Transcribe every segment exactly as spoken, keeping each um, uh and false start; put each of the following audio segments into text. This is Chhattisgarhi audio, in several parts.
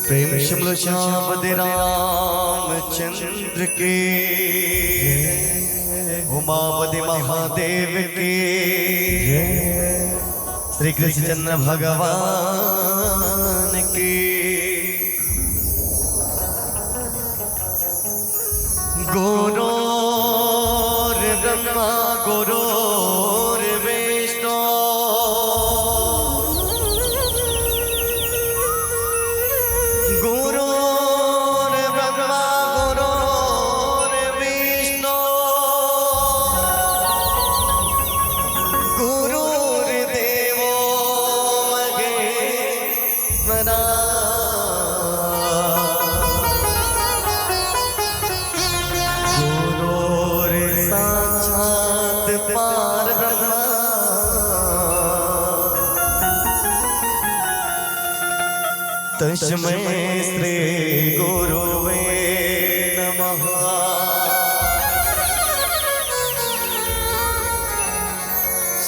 प्रेम से बोलो श्याम दे रामचंद्र के, उमापति महादेव के, श्री कृष्ण भगवान के। गुरुर्ब्रह्मा गुरुर्विष्णु, गुरुर्ब्रह्मा गुरुर्विष्णु, गुरुर्देवो महेश्वरा। गुरुर्साक्षात् परब्रह्म, तस्मै श्री गुरुवे नमः।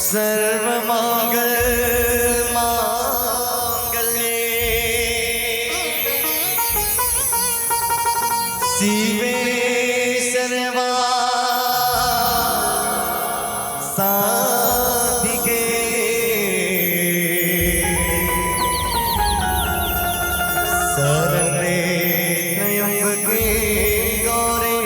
सर्वमंगल मांगल्ये शिवे सर्वा साधिके, शरण्ये त्र्यंबके गौरी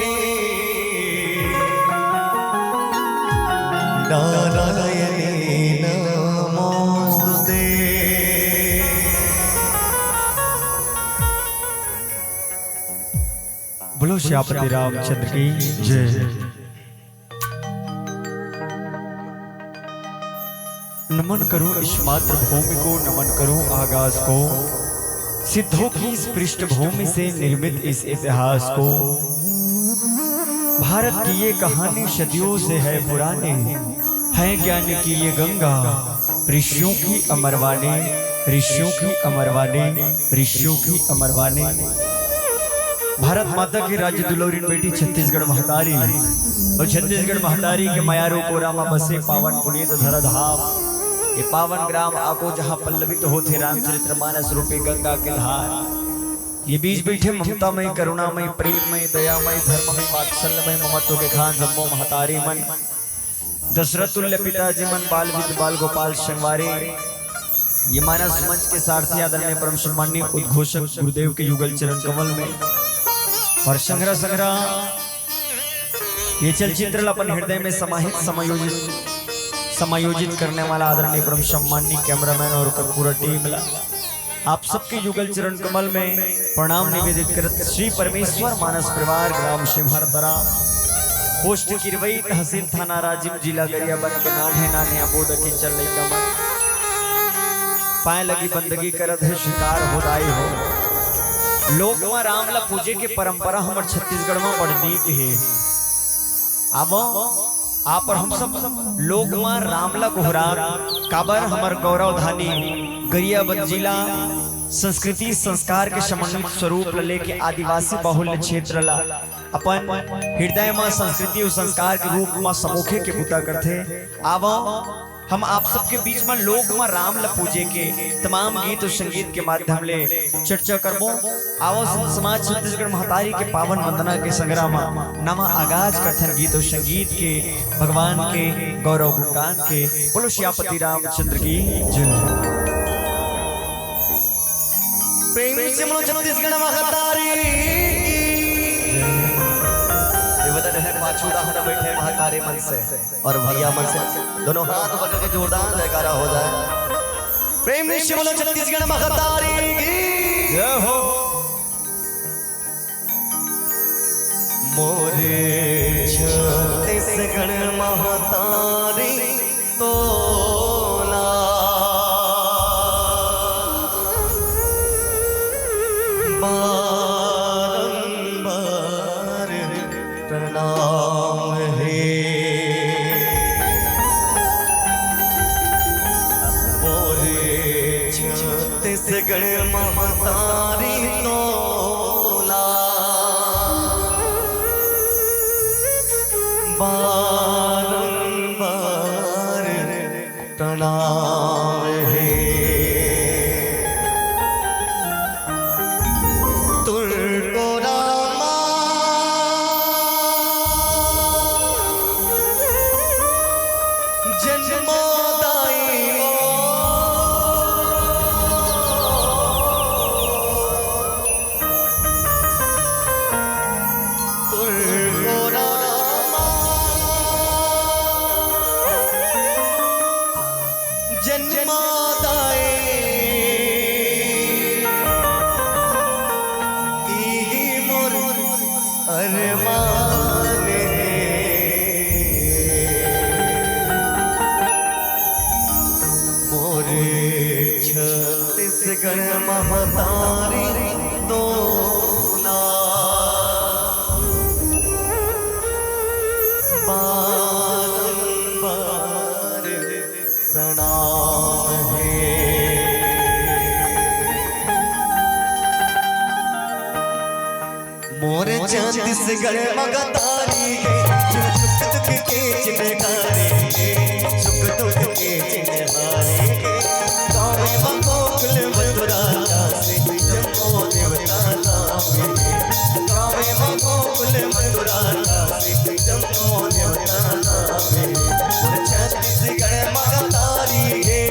नारायणी नमोस्तुते। बोलो श्यामपति रामचंद्र की जय। नमन करूं इस मातृभूमि को, नमन करूं आकाश को, सिद्धों की इस पृष्ठभूमि से निर्मित इस इतिहास को। भारत की ये कहानी सदियों से है पुरानी, है ज्ञान की ये गंगा, ऋषियों की अमरवाणी, ऋषियों की अमरवाणी, ऋषियों की अमरवाणी। भारत माता की राज्य दुलौरी बेटी छत्तीसगढ़ महतारी, और छत्तीसगढ़ महतारी के मयारू कोरा मा बसे पावन पुनीत धरा धाम, ये पावन ग्राम आको जहाँ पल्लवित होथे रामचरित्र मानस रूपी गंगा के धार। ये बीच बैठे ममतामय, करुणामय, प्रेममय, दयामय, धर्ममय, वात्सल्यमय, ममत्व के खान जम्मो महतारी मन, दशरथ तुल्य पिताजी मन, बाल विद बाल गोपाल संगवारी, ये मानस मंच के सारथी आदरणीय परम सम्माननीय उद्घोषक गुरुदेव के युगल चरण कमल में, और संग्रह संग्रह ये चलचित्र ला अपन हृदय में समाहित, समायोजित, समायोजित करने वाला आदरणीय परम सम्माननीय कैमरामैन और ओकर पूरा टीम ला आप सबके युगल चरण कमल में प्रणाम निवेदित करत श्री परमेश्वर मानस परिवार, ग्राम सिंहरपरा, पोस्ट किरवई, तहसील थाना राजिम, जिला गरियाबंद के नान्हे नान्हे अबोध के चल लइका मन पाए लगी बंदगी करत हे, स्वीकार हो दाई हो। लोक म राम ला पूजे के परंपरा हमर छत्तीसगढ़ म बड़ नीक हे। आवो, आप और हम सब लोक म राम ला गोहरात, काबर हमर गौरव धानी गरियाबंद जिला संस्कृति संस्कार के समन्वित स्वरूप ल लेके आदिवासी बाहुल्य क्षेत्र ला अपन हृदय म संस्कृति अउ संस्कार के रूप म समोखे के बूता करथे। आवो, हम आप सबके बीच म लोक म राम ल पूजे के तमाम गीत अउ संगीत के माध्यम ले चर्चा करबो। आवो, संत समाज छत्तीसगढ़ महतारी के पावन वंदना के संग्रह म नवा आगाज करथन गीत अउ संगीत के, भगवान के गौरव गुणगान के। बोलो सियापति रामचंद्र की जय। प्रेम से बोलो छत्तीसगढ़ महतारी की। ये बता रहे पाछू दाहन बैठे महतारी मन से और भैया मन से दोनों हाथ पकड़ के जोरदार जयकारा हो जाए। प्रेम से बोलो छत्तीसगढ़ महतारी की। जय हो। मोरे छत्तीसगढ़ महतारी तोला बारंबार प्रणाम हे। मोरे छत्तीसगढ़ महतारी तोला बारंबार प्रणाम हे। तुलको रामा जन्मो दाई ओ। तुलको रामा जन्मो दाई इही मोर अरमान हे। मोरे छत्तीसगढ़ महतारी तोला बारंबार प्रणाम हे। मोरे छत्तीसगढ़ महतारी हे, सुख दुख के चिन्हकारी हे, सुख दुख के चिन्हकारी हे। गावे म गोकुल मथुरा दास, जम्मो देवता नाम हे। गावे म गोकुल मथुरा दास, जम्मो देवता नाम हे। मोरे छत्तीसगढ़ महतारी हे।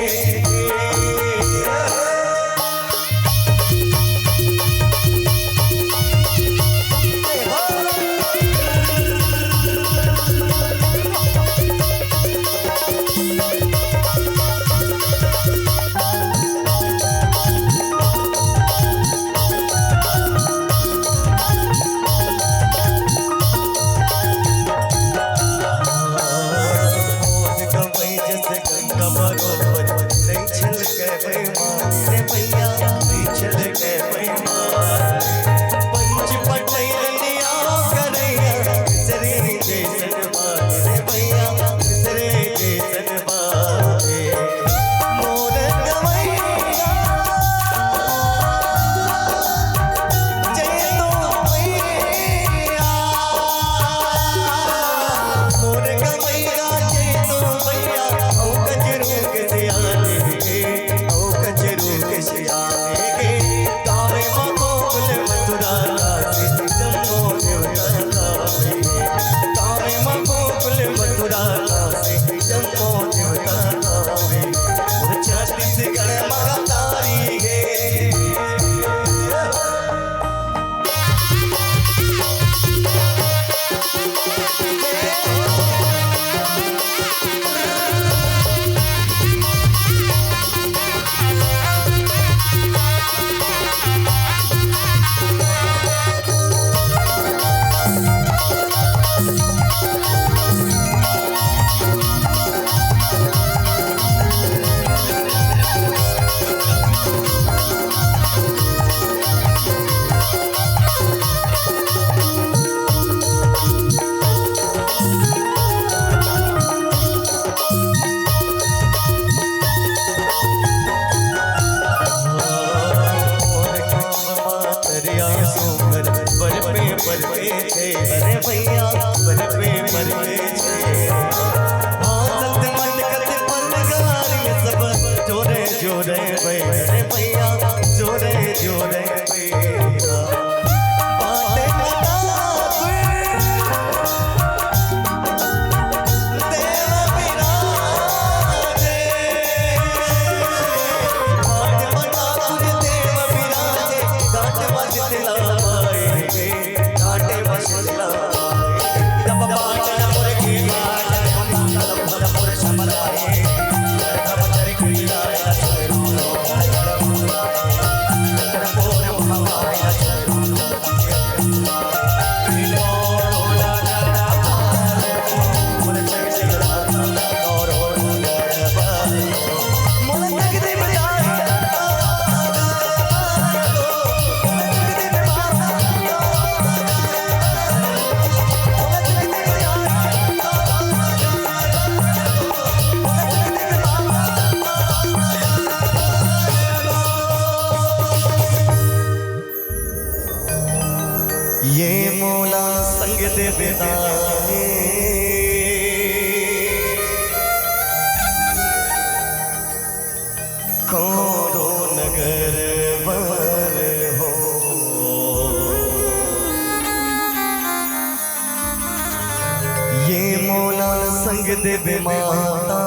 देवी माता,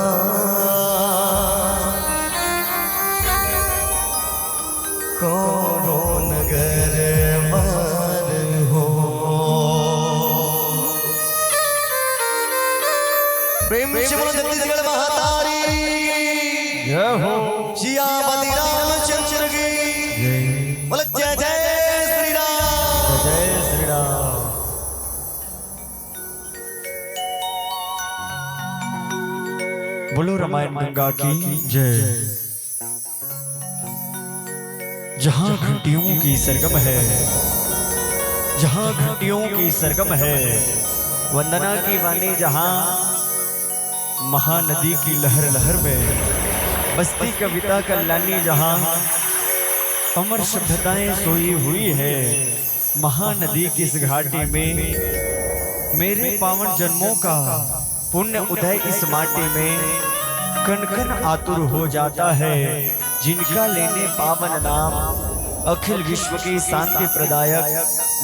कौनो नगर बर हो। प्रेम से बोलो छत्तीसगढ़ महतारी की। जय हो। सियापति रामचंद्र की। जय। बोलो जय जय श्री राम। जय श्री राम। बोलो रामायण गंगा की जय। जहाँ घंटियों की सरगम है, जहाँ घंटियों की सरगम है, वंदना की वाणी जहाँ महानदी की लहर लहर में, बजती कविता कल्याणी जहाँ अमर सभ्यताएं सोई हुई है, महानदी की इस घाटी में मेरे पावन जन्मों का पुण्य उदय इस माटी में कण कण आतुर हो जाता है, जिनका लेने पावन नाम अखिल विश्व की शांति प्रदायक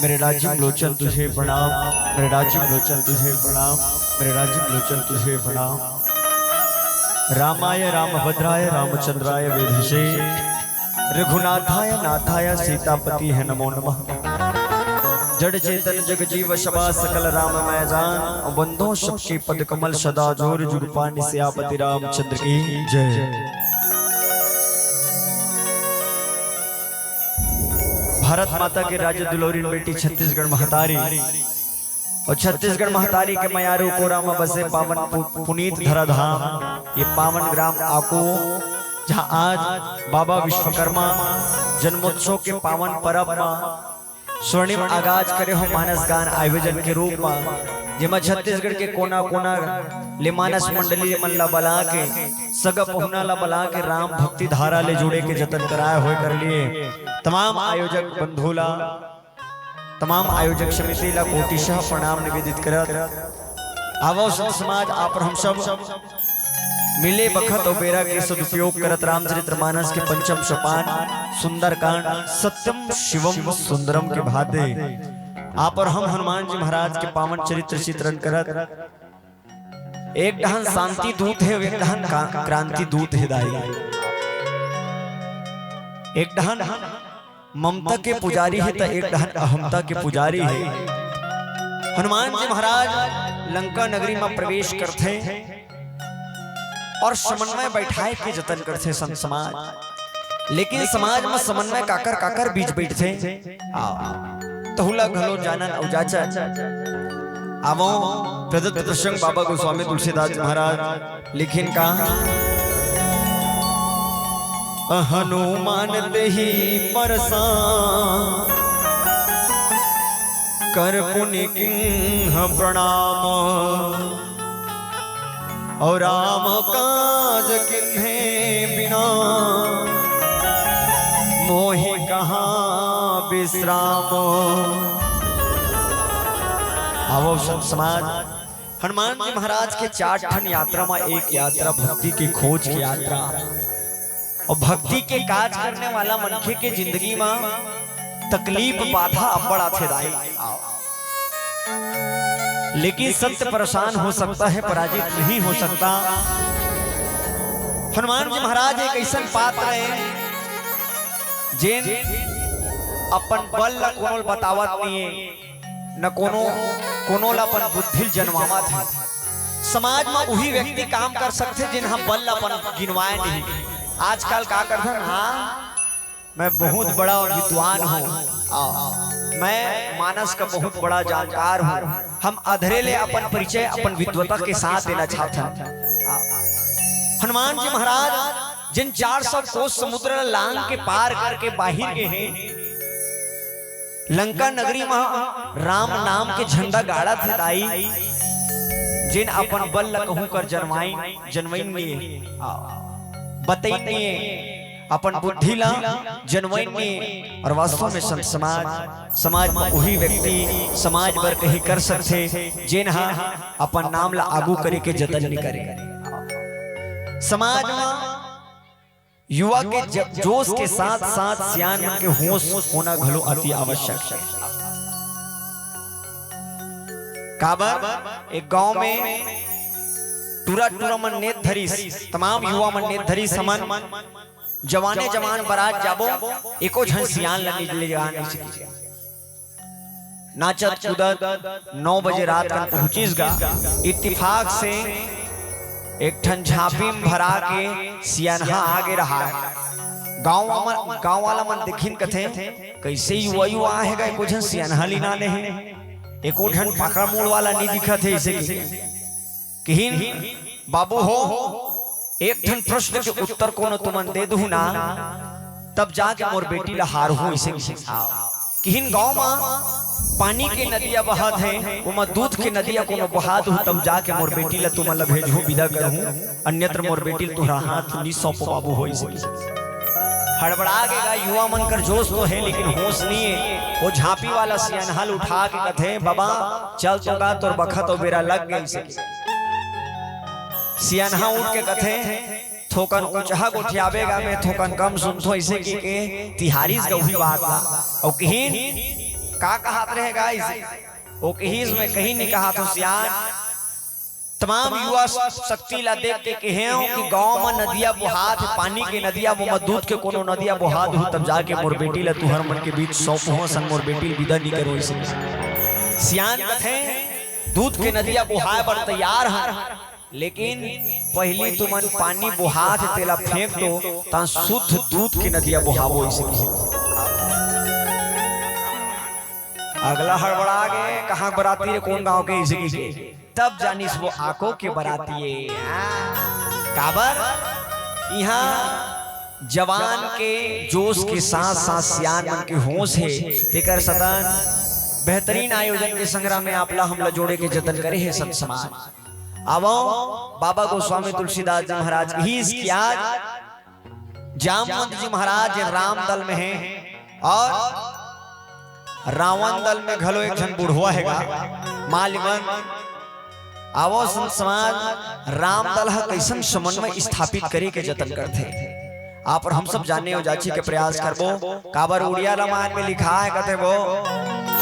मेरे राजीव लोचन तुझे प्रणाम, मेरे राजीव लोचन तुझे प्रणाम, मेरे राजीव लोचन तुझे प्रणाम। रामाय रामभद्राय रामचंद्राय वेधसे रघुनाथाय नाथाय सीतापति है नमो नमः। जड़ चेतन जग जीव सभा सकल राम मैं जान, वंदो सबके पद कमल सदा जोर जुग पानी सियापति रामचंद्र की जय। भारत माता के राज्य दुलौरिन बेटी छत्तीसगढ़ महतारी और छत्तीसगढ़ महतारी के मयारू कोरा म बसे पावन पु-, पुनीत धरा धाम, ये पावन ग्राम आको, जहाँ आज बाबा विश्वकर्मा जन्मोत्सव के पावन परब म स्वर्णिम आगाज करे हो मानस गान आयोजन के रूप म, जेमा छत्तीसगढ़ के कोना कोना ले मानस मंडली मन ला बला के, सगा पहुना ला बला के राम भक्ति धारा ले जुड़े के जतन कराए होए कर लिए तमाम आयोजक बंधु ला, तमाम आयोजक समिति ला कोटिशः प्रणाम निवेदित करत, आवो संत समाज, आप और हम सब मिले बखत और बेरा के सदुपयोग करत रामचरित्र मानस के पंचम सोपान सुंदरकांड सत्यम शिवम सुंदरम के भाते आप और हम हनुमान जी महाराज के पावन चरित्र चित्रण करत एक डहन शांति दूत है, एक डहन का-, क्रांति दूत है दाई। एक डहन ममता के पुजारी है, त एक डहन अहमता के पुजारी है। हनुमान जी महाराज लंका नगरी में प्रवेश करथे और समन्वय बैठाए के जतन करथे संत समाज, लेकिन समाज में समन्वय काकर काकर बीच बैठथे। आ, तहुला घलो जानन अउ जाचन। आवो प्रदत्त प्रसंग बाबा गोस्वामी तुलसीदास महाराज लिखिन का, हनुमान तेहि परसान कर पुनि किन्ह प्रणाम। और राम काज किन्हे बिना मोहि कहाँ विश्राम। आवो संत समाज, हनुमान जी महाराज के चार ठन यात्रा में एक यात्रा भक्ति के खोज के यात्रा। और भक्ति के काज करने वाला मनखे के जिंदगी में तकलीफ बाधा अब्बड़ आथे दाई। लेकिन सत्य परेशान हो सकता है, पराजित नहीं हो सकता। हनुमान जी महाराज एक ऐसन पात्र है, जेन अपन बल ला कोनो ल बतावत नहीं है, न कोनो, कोनो ला अपन बुद्धि ल जनवावत है। समाज में उही व्यक्ति काम कर सकथे, जेन ह बल ला अपन गिनवाए नहीं। आजकल का करथन, हाँ, मैं बहुत बड़ा विद्वान हूँ, आ, मैं मानस का बहुत बड़ा जानकार हूँ। हम अधरे ले अपन परिचय अपन विद्वता के साथ देना चाहथन। आ, हनुमान जी महाराज जिन चार सौ कोस समुद्र ला लांग के पार करके बाहिर गे हे, लंका नगरी म राम नाम के झंडा गाड़त हे दाई, जेन अपन बल ला कहूं कर जनवाइन, जनवाइन नहीं, आ, बताइन नहीं, अपन बुद्धि ला जनवाइन नहीं। और वास्तव में संत समाज, समाज में वही व्यक्ति समाज बर कहीं कर सकथे, जेन हा अपन नाम ला आगू करे के जतन नहीं करे। समाज में युवा के ज-, जोश के साथ-साथ सियान मन के होश होना घलो अति आवश्यक है। काबर एक गांव में टूरा टूरा मन नेत धरिस, तमाम युवा मन नेत धरिस, हमन जवाने जवान बरात जाबो, एको झन सियान ल नइ ले जान, अइसे कहिके। नाचत कूदत नौ बजे रात कन पहुंचिस गा। इत्तिफाक से एक ठन झांपी म भरा के सियनहा आगे रहा। गांव वाला मन, गांव वाला मन देखिन कथे, "कइसे युवा युवा आहे गा, एको झन सियनहा ल नइ ले हे, एको झन पकड़ मूड़ वाला नइ दिखत हे," अइसे कहिके। किहिन, "बाबू हो, एक ठन प्रश्न के उत्तर कोनो तुमन दे दुहू ना, तब जाके मोर बेटी ला हारहूं," अइसे किहिस। किहिन, "गांव म पानी के नदिया बहत हे, ओमा दूध के नदिया कोनो बहा दुहू, तब जाके मोर बेटी ला तुमन ला भेजहूं, बिदा करहूं, अन्यत्र मोर बेटी ला तुंहर हाथ नइ सौंपो बाबू हो," अइसे किहिस। हड़बड़ा गे गा, युवा मन कर जोश तो हे, लेकिन होश नइ हे। ओ झांपी वाला सियनहा ल उठा के कथे, "बाबा, चल तो गा, तोर बखत अउ बेरा लग गे," अइसे सियनहा उठ के कथे, "थोकन ऊंचहा गोठियाबे गा, मैं थोकन कम सुनथों," अइसे कहिके तिहारिस गा उही बात ला। अउ किहिन, "का कहत रहे गा?" अइसे ओ किहिस, "मैं कहीं नइ कहत हों सियान, तमाम युवा शक्ति ला देख के कहेंव कि गांव म नदिया बोहात हे, पानी के नदिया, ओमा दूध के कोनो नदिया बोहा दुहू, तब जाके मोर बेटी ला तुंहर मन के बीच सौंपहूं, असन मोर बेटी ला बिदा नइ करहूं," अइसे। सियान कथे, "दूध के नदिया बोहाय बर तैयार हन, लेकिन पहिली तुमन पानी बोहात हे तेला फेंक दो, त शुद्ध दूध के नदिया बोहाबो," अइसे कहिस। अगला हड़बड़ा गे, "कहां बराती रे, कोन गांव के?" अइसे कहिके। तब जानिस वो आको के बराती ए। काबर? इहां जवान के जोश के साथ साथ सियान मन के होश हे, तेकर सतन बेहतरीन आयोजन के संघरा में आप ला हमला जोड़े के जतन करे हे संत समाज। आवो, बाबा गोस्वामी तुलसीदास जी महाराज कहिस कि आज जामवंत जी महाराज राम दल में हे अउ रावण दल में घलो एक झन बुढ़वा हे गा, मालिमन। आवो संत समाज, राम दल ह कइसन समन्वय स्थापित करे के जतन करथे। आप अउ हम सब जाने अउ जांचे के प्रयास करबो। काबर उड़िया रामायण में लिखाय हे, कथे वो,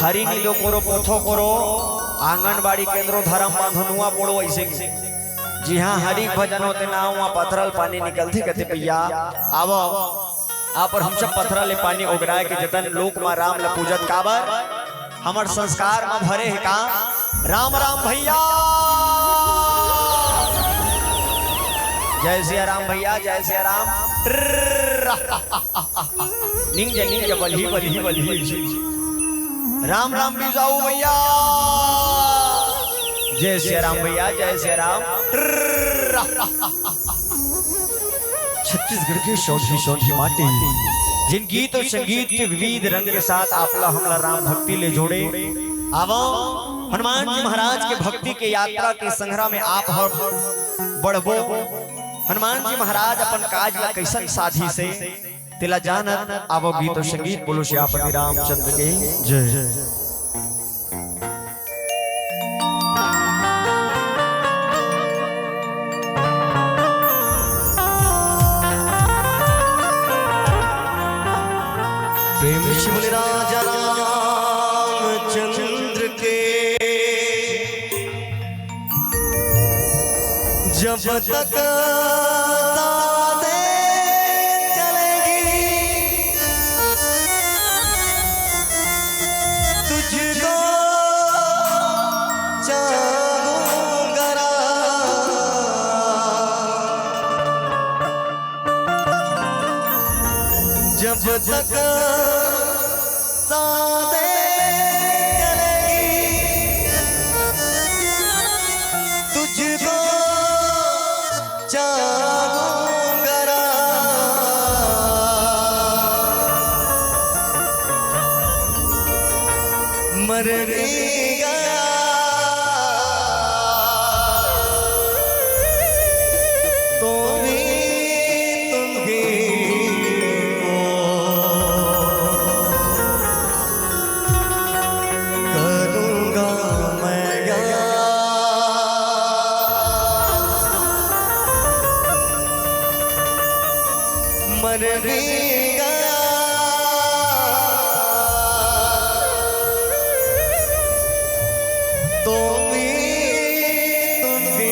"हरि निदो करो, पोथो करो, आंगनबाड़ी केंद्रो धरम बांधो, नुआ पोड़ो," अइसे। जिहां हरि के भजन होथे ना, उहां पथरा ले पानी निकलथे, कथे, "भइया, आवो।" आप अउ हम सब पथरा ले पानी ओगराय के जतन, लोक म राम ल पूजत। काबर? हमर संस्कार म भरे हे का? राम राम भइया। जय सिया राम भइया, जय सिया राम। निंग जा, निंग जा, बलही, बलही, बलही। राम राम बिसाहू भइया। जय सिया राम भइया, जय सिया राम। छत्तीसगढ़ के सौंधी सौंधी माटी, जेन गीत अउ संगीत के विविध रंग के साथ आपला हमला राम भक्ति ले जोड़े। आवो, हनुमान जी महाराज के भक्ति के यात्रा के संघरा में आप हर बढ़बो। हनुमान जी महाराज अपन काज ला कइसन साधिस हे, तेला जानत आवो। गीत अउ संगीत बोलो सियापति रामचंद्र के जय। प्रेम से बोले राजा रामचंद्र के। जब तक सांसें चलेंगी, तुझको चाहूंगा राम। जब तक सांसें चलेंगी, तुझको चाहूंगा राम। मर भी गया तो भी तुम ही को करूंगा मैं याद। मर भी गया तो भी तुम ही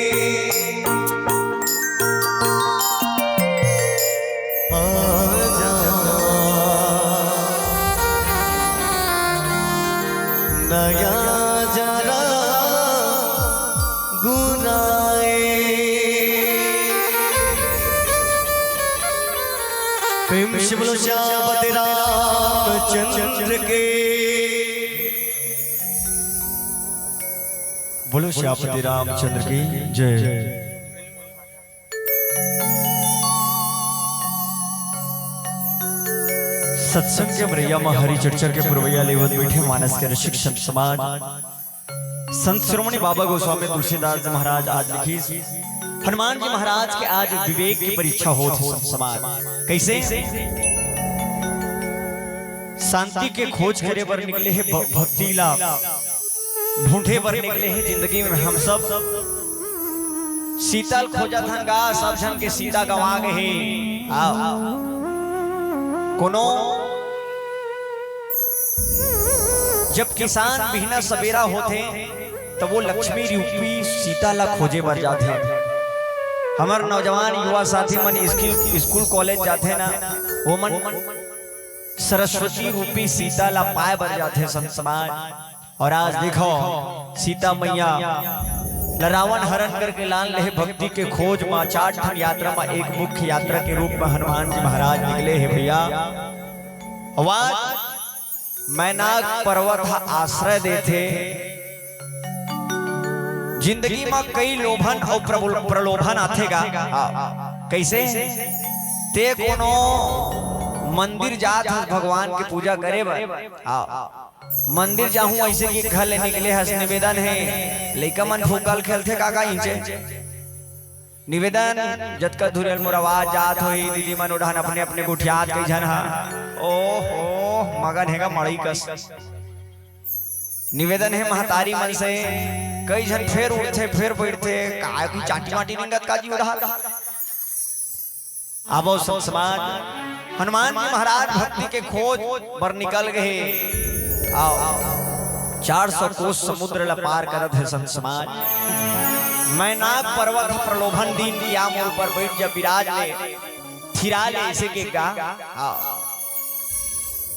आजा, नया जरा गुनाए। प्रेम से बोलो श्यामपति रामचंद्र के। बोलो श्यामपति रामचंद्र की जय। सत्संग के मरैया म हरि चर्चा के पुरवैया लेवत बैठे मानस के रसिक संत समाज। संत शिरोमणि बाबा गोस्वामी तुलसीदास जी महाराज आज लिखिस, हनुमान जी महाराज के आज विवेक के परीक्षा होत हे संत समाज। कइसे? शांति के खोज करे बर निकले हे, भ-, भक्ति ला ढूंढे बर निकले हे जिंदगी में हम सब। सीता ल खोजत हन गा, सब झन के सीता गंवा गे हे। आओ। कोनो जब किसान बिहना सबेरा होथे, त वो लक्ष्मी रूपी सीता ला खोजे बर जाथे। हमर नौजवान युवा साथी मन स्किल, स्कूल कॉलेज जाथे ना, वो मन सरस्वती रूपी सीता ला पाए बर जाथे संत समाज। और आज देखो सीता मैया ल रावण हरण करके लान ले हे भक्ति के खोज म चार ठन यात्रा म एक मुख्य यात्रा के रूप म हनुमान जी महाराज निकले हे भैया। आवाज मैनाक पर्वत ह आश्रय देथे। जिंदगी म कई लोभन अउ प्रबुल-, प्रलोभन आथे गा। हाँ। कइसे? ते कोनो मंदिर जात हस भगवान के पूजा करे बर। हाँ। मंदिर जाहूं अइसे कि घर ले निकले हस निवेदन हे। लइका मन फुग्गा ल खेलथे का का इंचे? निवेदन, जतका धुरियल मोर आवाज जात होही, दीदी मन उड़हन अपने अपने गोठियात कई झन हा। ओहो, मगन हे गा मड़ई कस। निवेदन हे महतारी मन से, कई झन फेर उठथे, फेर बइठथे, काय की चाटी माटी निंगत का जी उड़हन। आबो संत समाज, हनुमान जी महाराज भक्ति के खोज बर निकल गे। आओ, चार सौ कोस समुद्र ला पार करत हे संत समाज। मैनाक पर्वत ह प्रलोभन दीन कि आ मोर ऊपर बइठ जा, बिराज ले, थिरा ले, अइसे के गा। आओ,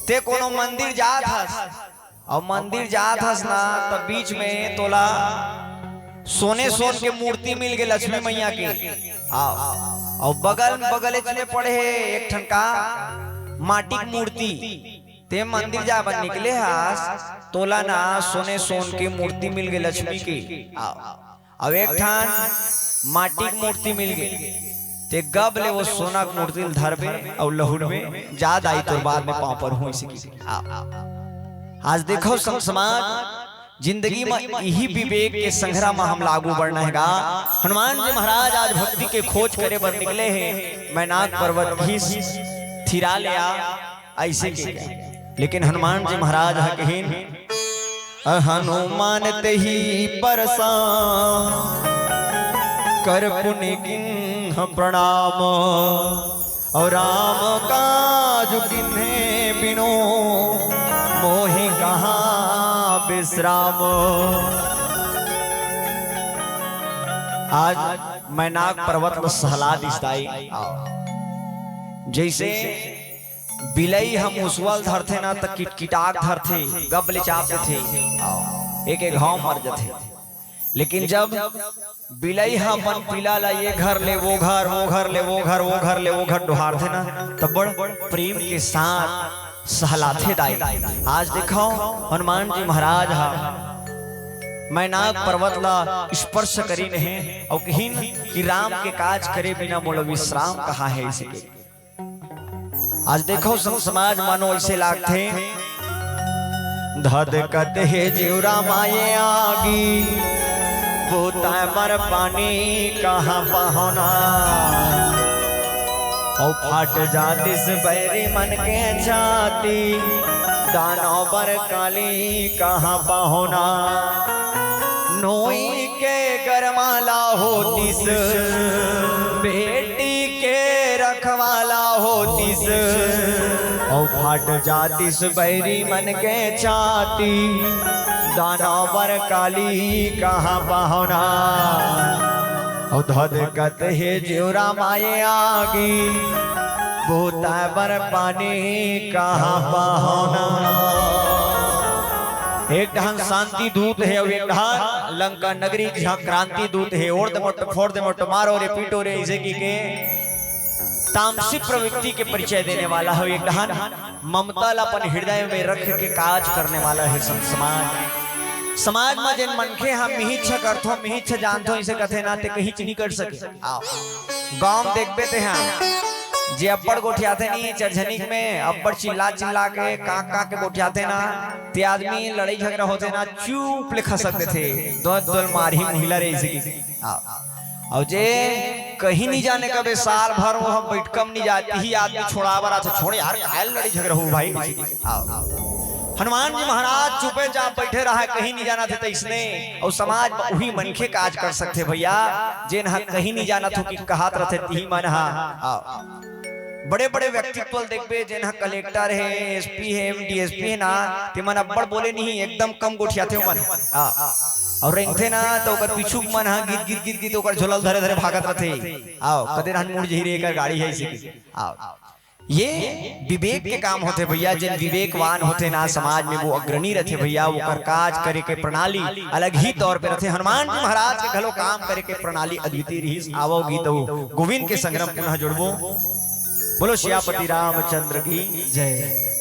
ते कोनो मंदिर जात हस, अउ मंदिर जात हस ना, त बीच में तोला सोने सोन के मूर्ति मिल गे लक्ष्मी मैया के। आओ, अउ बगल, बगलेच में पड़े हे एक ठन का माटी के मूर्ति। ते मंदिर जाए बर निकले हस, तोला ना सोने सोन के मूर्ति मिल गे लक्ष्मी के। आओ, अउ एक ठन माटी के मूर्ति मिल गे, ते गब ले वो सोना के मूर्ति ल धरबे अउ लहुरबे, जा दाई तोर बाद में पाँव परहूं अइसे कि। आज देखो संत समाज, जिंदगी म इही विवेक के संघरा म हमला आगू बढ़ना हे गा। हनुमान जी महाराज आज भक्ति के खोज करे बर निकले हे, मैनाक पर्वत घिस थिरा ले आ, अइसे के। लेकिन हनुमान जी महाराज ह कहिन, "हनुमान तेहि परसा कर पुनि किन्ह प्रणाम, अउ राम काज किन्हे बिनु मोहि कहाँ विश्राम।" आज मैनाक पर्वत ल सहला दिस दाई। जइसे बिलई ह मुसवा ल धरथे ना, त किटकिटाक धरथे, गब ले चाप देथे, एक एक घाव मर जथे। लेकिन जब बिलई ह अपन पिला ला ये घर ले वो घर, वो घर ले वो घर, वो घर ले वो घर डोहारथे ना, त बड़ प्रेम के साथ सहलाथे दाई। आज देखो हनुमान जी महाराज ह मैनाक पर्वत ला स्पर्श करिन हे अउ कहिन कि राम के काज करे बिना मोला विश्राम कहाँ हे, अइसे के। आज देखो, संत समाज मानो ऐसे लागथे, धधकत हे जिउरा माये आगी, बोताय बर पानी कहाँ पहुना। अउ फाट जातिस बैरी मन के छाती, दानव बर काली कहाँ पहुना। नोई के गरमाला होतिस, बेटी के रखवाला होतिस, अउ फाट जातिस बैरी मन के छाती, दानव बर काली कहाँ पहुना। अउ धधकत हे जिउरा माये आगी, बोताय बर पानी कहाँ पहुना। एक डहन शांति दूत हे अउ एक डहन लंका नगरी के क्रांति दूत हे। ओढ़ दे मोट, फोड़ दे मोट, मारो रे, पीटो रे, इसे की के तामसिक प्रवृत्ति के परिचय देने वाला हे, एक डहन ममता ला अपन हृदय में रख के काज करने वाला हे संत समाज। समाज में जेन मनखे हम मिहिच्छ करथो, मिहिच्छ जानथो, इसे कथे ना, ते कहीं नहीं कर सके। आओ, गांव में देखबे ते हाँ, जे अब्बड़ गोठियाथे नहीं चरझनिक में, अब्बड़ चिल्ला चिल्ला के, कांक कांक के गोठियाथे ना, ते आदमी लड़ाई झगड़ा होथे ना, चुप ले खसक देथे, दोल दोल मारही मुहिला रे इसे की। आओ, अउ जे कहीं नहीं जाने कबे साल भर वो हम बैठकम नहीं जाती ही आदमी छोड़ाबर आथे, छोड़ यार, काहे लड़ाई झगड़ा हो भाई। आओ, हनुमान जी महाराज चुपे चाप बैठे रहा, कहीं नहीं जाना थे तो इसने, अउ समाज में उही मनखे काज कर सकथे भैया, जेन ह कहीं नहीं जाना थो कि कहत रथे तिही मन ह। आओ, बड़े बड़े व्यक्तित्व ल देखबे, जेन ह कलेक्टर हे, एसपी हे, डीएसपी हे ना, ते मन अब्बड़ बोले नहीं, एकदम कम गोठियाथे मन। आ, अउ रेंगथे ना, तो ओकर पीछू मन ह गीत गीत गीत गीत ओकर झोला ल धरे धरे भागत रथे। आओ, कदे रहन मुड़ जही रे, एकर गाड़ी हे इसे की। आओ, ये विवेक के काम होथे भैया। जेन विवेकवान होथे ना समाज में, वो अग्रणी रथे भैया। ओकर काज करे के प्रणाली अलग ही तौर पे रथे। हनुमान जी महाराज के घलो काम करे के प्रणाली अद्वितीय रहिस। आवो गीत अउ गोविंद के संग म पुनः जुड़बो। बोलो सियापति रामचंद्र की जय।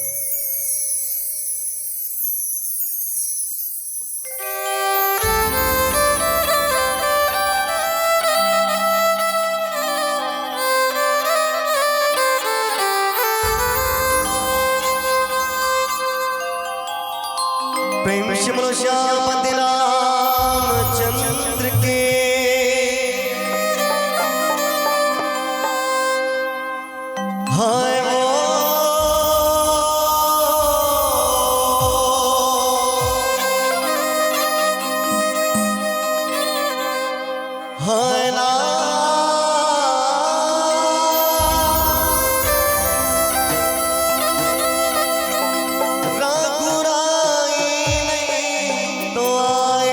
प्रेम से बोलो श्यामपति रामचंद्र के। हाय वो हाय ना। राघुराई नहीं तो आए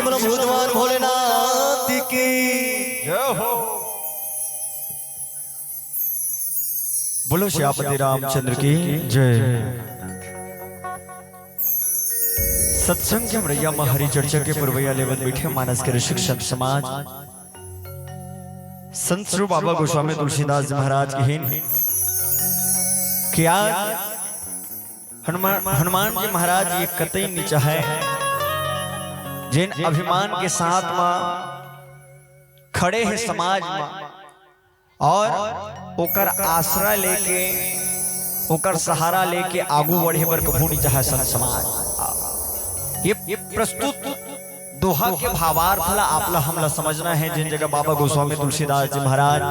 बोलो भगवान भोलेनाथ की। जय हो। बोलो श्यामपति रामचंद्र की जय। सत्संग के हमरैया म हरि चर्चा के पुरवैया लेवत बैठे मानस के ऋषिक संत समाज, संत श्री बाबा गोस्वामी तुलसीदास जी महाराज की हिन कि आज हनुमान, हनुमान जी महाराज ये कतई नीचा है, जिन अभिमान के साथ मा खड़े हैं समाज मा और ओकर आसरा लेके, ओकर सहारा लेके आगू बढ़े बर कभू नी चाहे संत समाज। ये, ये प्रस्तुत दोहा के भावार्थ ला आप ला, हम ला समझना है। जिन जगह बाबा गोस्वामी तुलसीदास जी महाराज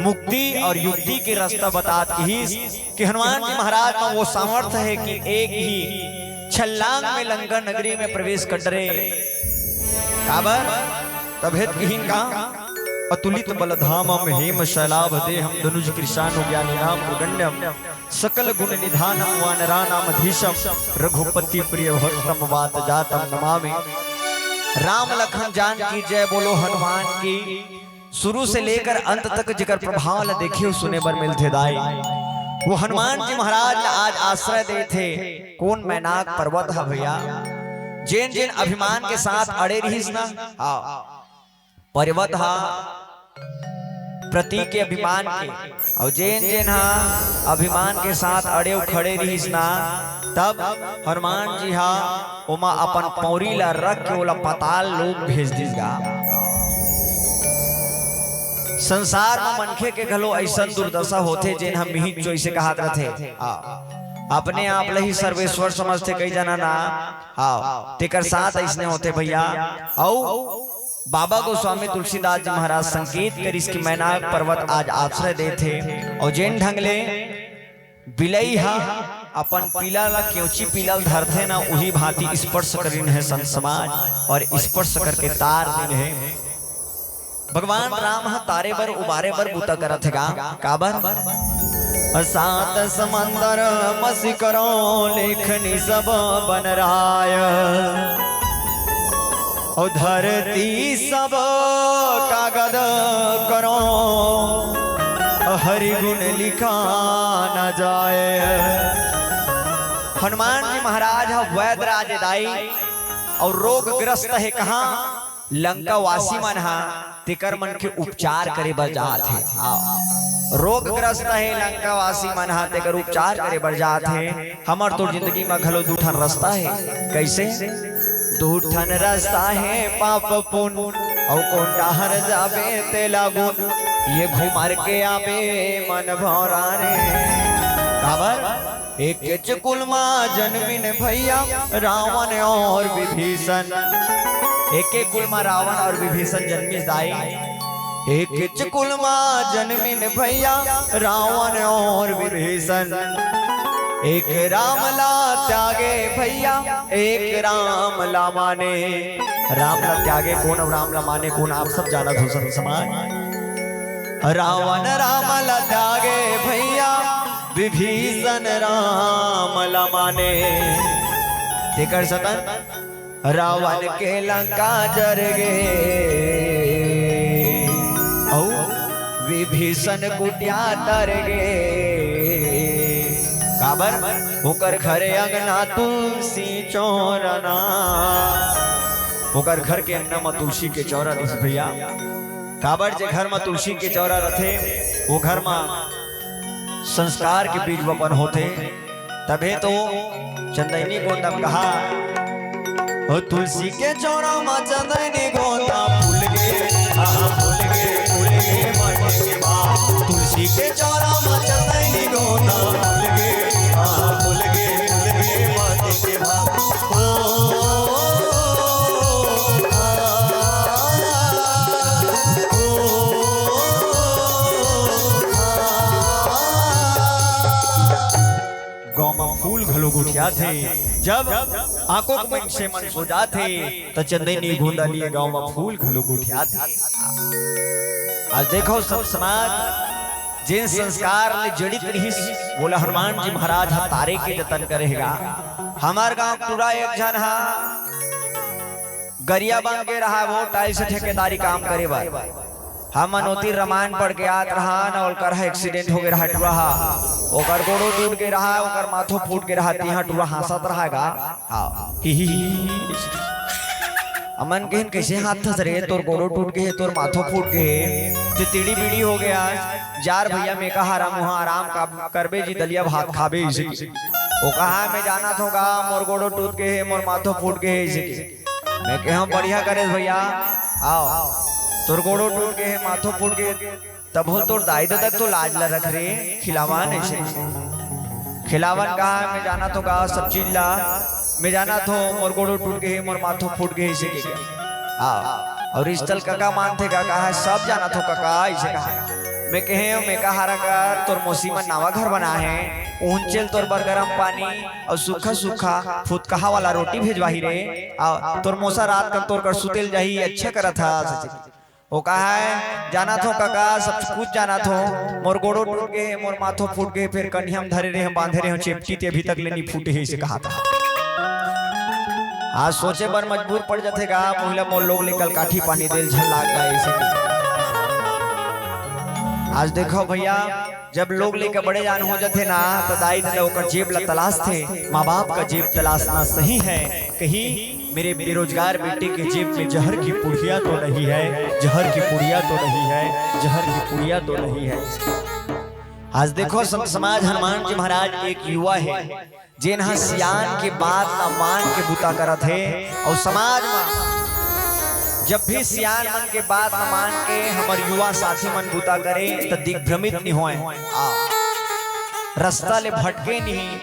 मुक्ति और युक्ति के रास्ता बतात किहिस कि हनुमान जी महाराज में वो सामर्थ्य है कि एक ही छलांग में लंका नगरी में प्रवेश कर डरे। काबर? तभेत किहिन का, अतुलित बल धामम हेम शैलाभ देहम दनुज कृशानु ज्ञानी नाम अगण्यम सकल गुण निधानम वानराणाम धीशम रघुपति प्रिय भक्तम वात जातम नमामि। राम लखन जान की जय बोलो हनुमान की। शुरू से लेकर अंत तक जेकर प्रभाव ला देखे सुने बर मिलथे दाई, वो हनुमान जी महाराज ला आज आश्रय देथे। कौन मैनाक पर्वत है भैया? जेन जेन अभिमान के साथ अड़े रहिस ना, हाँ, पर्वत हा प्रतीक के अभिमान के, अउ जेन जेन हा अभिमान के साथ अड़े अउ खड़े रहिस ना, तब हनुमान जी हा ओमा अपन पौरी ला रख के ओला पाताल लोक भेज दिस गा। संसार म मनखे के घलो अइसन दुर्दशा होथे, जेन ह मिहिच चोइसे कहात रथे। हाँ। अपने आप ल ही सर्वेश्वर समझथे कई जना ना। हाँ, तेकर साथ अइसने होथे भैया। अउ बाबा गोस्वामी तुलसीदास जी महाराज संकेत करिस कि मैनाक पर्वत आज आश्रय देथे। अउ जेन ढंग ले बिलई हा अपन पीला ला, केवची पीला ल धरथे ना, उही भांति स्पर्श करिन हे संत समाज, और स्पर्श करके तार दिन हे। भगवान राम ह तारे बर, उबारे बर बूता करत हे गा। काबर? सात समंदर मसि करो, लेखनी सब बनराय। अउ धरती सब कागद करो, हरि गुण लिखा न जाय। हनुमान जी महाराज ह वैद राज दाई अउ रोगग्रस्त हे कहाँ? लंकावासी मन ह तेकर मन के उपचार करे बर जात हे। हाँ। रोगग्रस्त हे लंकावासी मन ह, तेकर उपचार करे बर जात हे। हमर तो जिंदगी म घलो दू ठन रस्ता हे। कइसे? दू ठन रस्ता हे पाप पुन, अउ कोन डाहर जाबे तेला गुन। ये घुमर के आबे मन भौरा रे। काबर? एकेच कुल मा जनमिन भैया रावण और विभीषण। एके कुल मा रावण और विभीषण जनमिस दाई। एकेच कुल मा जनमिन भैया रावण और विभीषण। एक राम ला त्यागे भैया, एक राम ला माने। राम ला त्यागे कोन, राम ला माने कोन, आप सब जानत हो संत समाज। रावण राम ला त्यागे भैया, विभीषण राम ला माने। तेकर सतन रावण के लंका जर गे, अउ विभीषण कुटिया तर गे। काबर? ओकर घर अंगना तुलसी चौरना। ओकर घर के अंगना म तुलसी के चौरा रहिस भैया। काबर जे घर म तुलसी के चौरा रथे, वो घर म संस्कार के बीज वपन होथे। तभे तो चंदैनी गोंदा म कहा, ओ तुलसी के चौरा म चंदैनी गोंदा फूल गे, आहा फूल गे, फूल गे माटी के भाव। तुलसी के चौरा म चंदैनी गोंदा फूल गे, आहा फूल गे, फूल गे माटी के भाव। ओ, आ, ओ, आ। गांव म फूल घलो गोठियाथे। जब आकोक मन से मन सो जाथे, त चंदैनी गोंदा लिए गांव म फूल घलो गोठियाथे। आज देखो संत समाज, जेन संस्कार ले जड़ित रहिस, वोला हनुमान जी महाराज ह तारे के जतन करे हे गा। हमर गांव टूरा एक झन ह गरियाबंद गे रहा वो टाइल्स ठेकेदारी काम करे बर। हमन ओती रमायन पढ़ के आत रहा न, ओकर ह एक्सीडेंट हो गे रहा टूरा हा, ओकर गोड़ो टूट गे रहा, ओकर माथो फूट गे रहा, तिहा टूरा हाँसत रहा गा। हाँ। ही, ही, ही, ही। हमन कहिन, "कइसे हाँसथस रे, तोर गोड़ो टूट गे हे, तोर माथो फूट गे हे, ते तिड़ी बिड़ी हो गे आज, जा रे भइया, मेका हारा मुहा आराम का करबे जी, दलिया भात खाबे," अइसे कि। ओ कहा, "मैं जानत हों गा, मोर गोड़ो टूट गे हे, मोर माथो फूट गे हे," अइसे कि। मैं कहेंव, "बढ़िया करेस भइया, आव, तोर गोड़ो टूट गे हे, माथो फूट गे, तभो तोर दाई ददा तो लाज ला रख रे, खिलावन अइसे।" खिलावन कहा, "मैं जानत हों गा सब चीज ला, मैं जानत हों मोर गोड़ो टूट गे हे, मोर माथो फूट गे हे," अइसे के। हाँ, अउ रिश्तल कका मानथे गा, कहा, "सब जानत हों कका," अइसे कहा। मैं कहेंव, "मेका हारा कर, तोर मौसी मन नवा घर बनाहे, उहन चल तोर बर गरम पानी अउ सूखा सूखा फुतकहा वाला रोटी भेजवाही रे, अउ तोर मौसा रात कन तोर कर सुते ल जाही, अच्छा करत हस।" ओ कहा, "जानत हों कका, सब कुछ जानत हों, मोर गोड़ो टूट गे हे, मोर माथो फूट गे हे, फेर कनिहा म धरे रेहेंव, बांधे रेहेंव चेपटी, ते अभी तक ले नी फूटे हे," अइसे कहा था। आज सोचे बर मजबूर पड़ जाथे गा, "मोहिला मोर लोग ले कल काठी पानी दे ल झन लाग गा," अइसे। आज देखो भइया, जब लोग लइका बड़े जान हो जाथे ना, त दाई ददा ओकर जेब ला तलाशथे। माँ बाप का जेब तलाशना सही है। कही, "मेरे बेरोजगार बेटे के जेब में जहर की पुड़िया तो नहीं है, जहर की पुड़िया तो नहीं है, जहर की पुड़िया तो नहीं है।" आज देखो, संत समाज, हनुमान जी महाराज एक युवा हे, जेन ह सियान के बात ला मान के बूता करत हे। अउ समाज म जब भी सियान मन के बात ला मान के हमर युवा साथी मन बूता करे, त दिग्भ्रमित नि होय, आ, रस्ता ले भटके नहीं।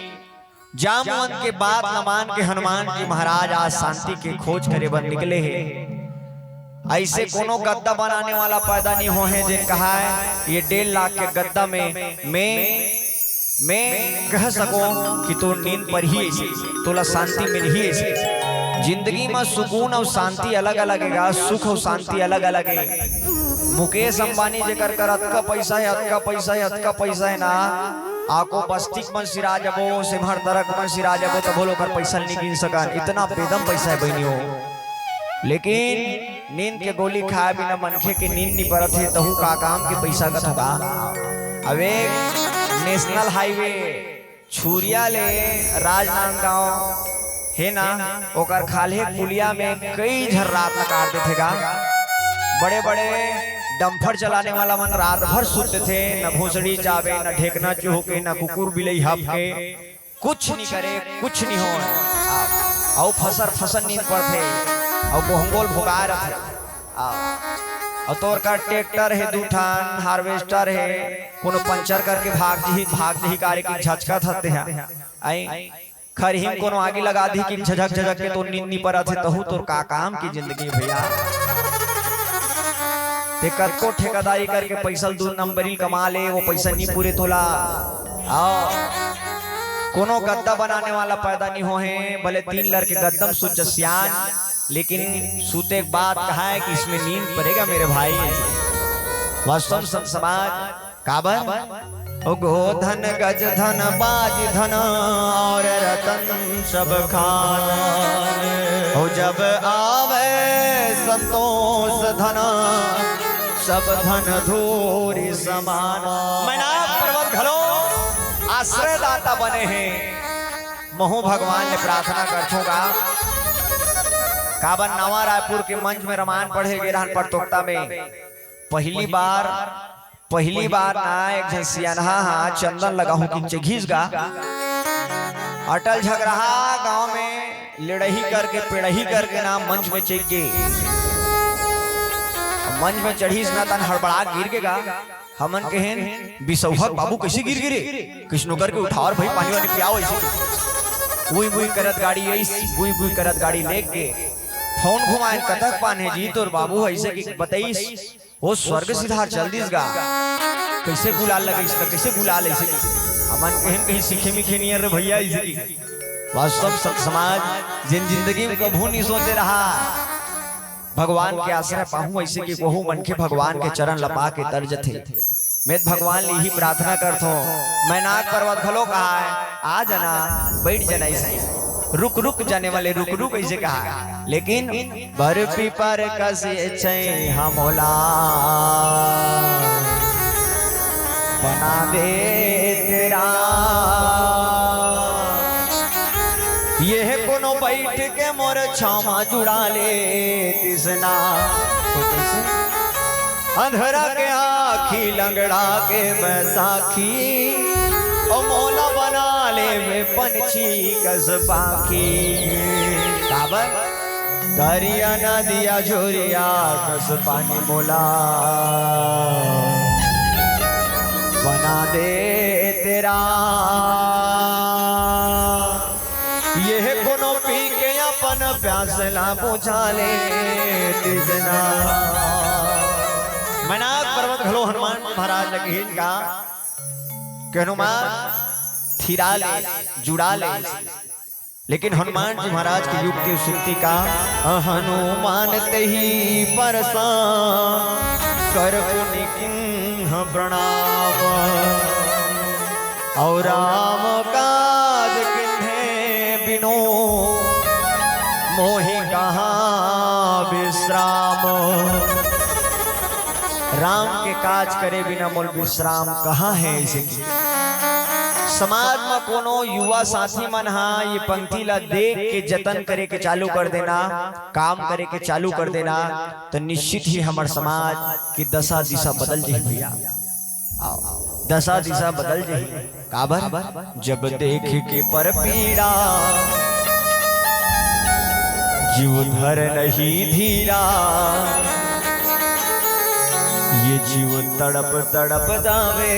जामवंत के बात ला मान के हनुमान जी महाराज आज शांति के खोज करे बर निकले हे। अइसे कोनो गद्दा बनाने वाला पैदा नि होहे, जेन कहाय, "ये डेढ़ लाख के गद्दा में मैं, मैं कह सकों कि तोर नींद परही अइसे, तोला शांति मिलही अइसे।" जिंदगी म सुकून अउ शांति अलग-अलग हे गा, सुख अउ शांति अलग-अलग हे। मुकेश अंबानी जेकर कर अतका पइसा हे, अतका पइसा हे, अतका पइसा हे ना, आको बस्ती के मन सिरा जबो, सेम्हर तरक मन सिरा जबो, तभो ले ओकर पइसा ल नि गिन सकन, इतना बेदम पइसा हे बहिनी हो। लेकिन नींद के गोली खाए बिना मनखे के नींद नि परत हे, तहू का काम के पइसा कथों गा। अबे नेशनल हाईवे छुरिया ले राजनांदगांव हे ना, ओकर खाल्हे पुलिया में कई झन रात ल काट देथे गा। बड़े-बड़े डंफर चलाने वाला मन रात भर सुत देथे, न भोसड़ी चाबे, न ढेकना चुहके, न कुकुर बिलई हपके, कुछ नि करे, कुछ नि होय। अउ फसर फसर नींद परथे, अउ गोहंगोल भोगाए रथे। आ, अउ तोर कर ट्रैक्टर हे, दू ठन हार्वेस्टर हे, कोनो पंचर करके भाग जही, भाग जही कारे कि झचकत हस तेहा। आई, खरही म कोनो आगी लगा दी कि झझक झझक के तोर नींद नि परत हे, तहू तोर का काम के जिंदगी भइया। ते कतको ठेकेदारी करके पइसा ल दू नंबरी कमा ले, वो पइसा नि पूरे तोला। आओ, कोनो गद्दा बनाने वाला पैदा नि होहे, भले तीन लर के गद्दा म सुत जा सियान, लेकिन सूते के बाद कहा है कि इसमें नींद पड़ेगा मेरे भाई। वास्तव में संत समाज काबर? ओ गो धन गज धन बाज धन और रतन सब खान। ओ जब आवे संतोष धन सब धन धूरि समान। मैनाक पर्वत घलो आश्रयदाता बने हे। महू भगवान ले प्रार्थना करथों गा। काबर नवा रायपुर के मंच में रमायन पढ़े गे रहन परतोकता में। पहिली बार, पहिली बार ना एक झन सियनहा हा चंदन लगाहूं कि चघिस गा। अटल झगराहा गांव में लड़ही करके, पेड़ही करके ना मंच में चढ़ गे। मंच में चढ़िस ना तन हड़बड़ा गिर गे गा। हमन कहेन, "बिसौहक बाबू कइसे गिर गे रे?" किसनो करके उठाओ रे भई, पानी वानी पियाओ अइसे। उई बुई करत गाड़ी अइस, बुई बुई करत गाड़ी लेके फोन घुमाएन, "कतक पान हे जी तोर बाबू?" अइसे कि बतइस, "ओ स्वर्ग सिधार चल दिस गा।" कइसे गुलाल लगइस त, कइसे गुलाल अइसे कि। हमन कहेन, "कहीं सीखे मिखे नियर रे भइया," अइसे कि। वास्तव संत समाज, जेन जिंदगी में कभू नहीं सोचे रहा, भगवान के आश्रय पाहूं, अइसे कि वहू मनखे भगवान के चरण ल पा के तर जथे। मैं त भगवान ले इही प्रार्थना करथों, मैनाक पर्वत घलो कहाय, "आ जाना, बइठ जाना," अइसे। रुक रुक जाने वाले रुक रुक ऐसे कहा, लेकिन बर पीपर कस ये छै हमोला बना दे तेरा। ये कोनो बैठ के मोर छामा जुड़ा ले तिसना। अंधरा के आँखी, लंगड़ा के बैसाखी, ओ मोला बना ले वे पंछी कस पाखी। काबर? दरिया नदिया झोरिया कस पानी मोला बना दे तेरा। ये कोनो पी के अपन प्यास ला बुझा ले तिसना। मैनाक पर्वत घलो हनुमान महाराज ल कहिन का कि हनुमान थिरा ले, जुड़ा ले। लेकिन हनुमान जी महाराज के युक्ति सुक्ति का, हनुमान तेहि परसा कर पुनि किन्ह प्रणाम। और राम काज किन्हे बिनु मोहि कहाँ विश्राम। राम के काज करे बिना मोल विश्राम कहाँ है? ऐसे कि समाज म कोनो युवा साथी मन हा ये पंक्ति ला देख के जतन करे के चालू कर देना, काम करे के चालू कर देना, तो निश्चित ही हमर समाज की दशा दिशा बदल जाही भैया। आओ, दशा दिशा बदल जाही। काबर? जब देख के पर पीड़ा जीव धर नहीं धीरा, ये जीव तड़प तड़प जावे,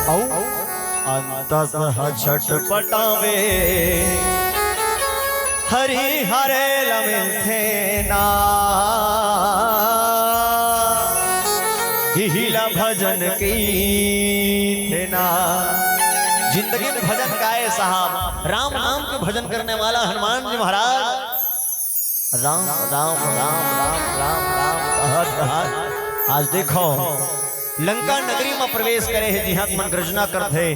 औ अंतस ह छटपटावे। हरि हरे लमिथे ना, इहिला भजन की थे ना। जिंदगी में भजन गाए साहब, राम नाम के भजन करने वाला हनुमान जी महाराज। राम, राम, राम, राम, राम, राम कहत कहत आज देखो, लंका नगरी म प्रवेश करे हे, जिहां मन गर्जना करत हे।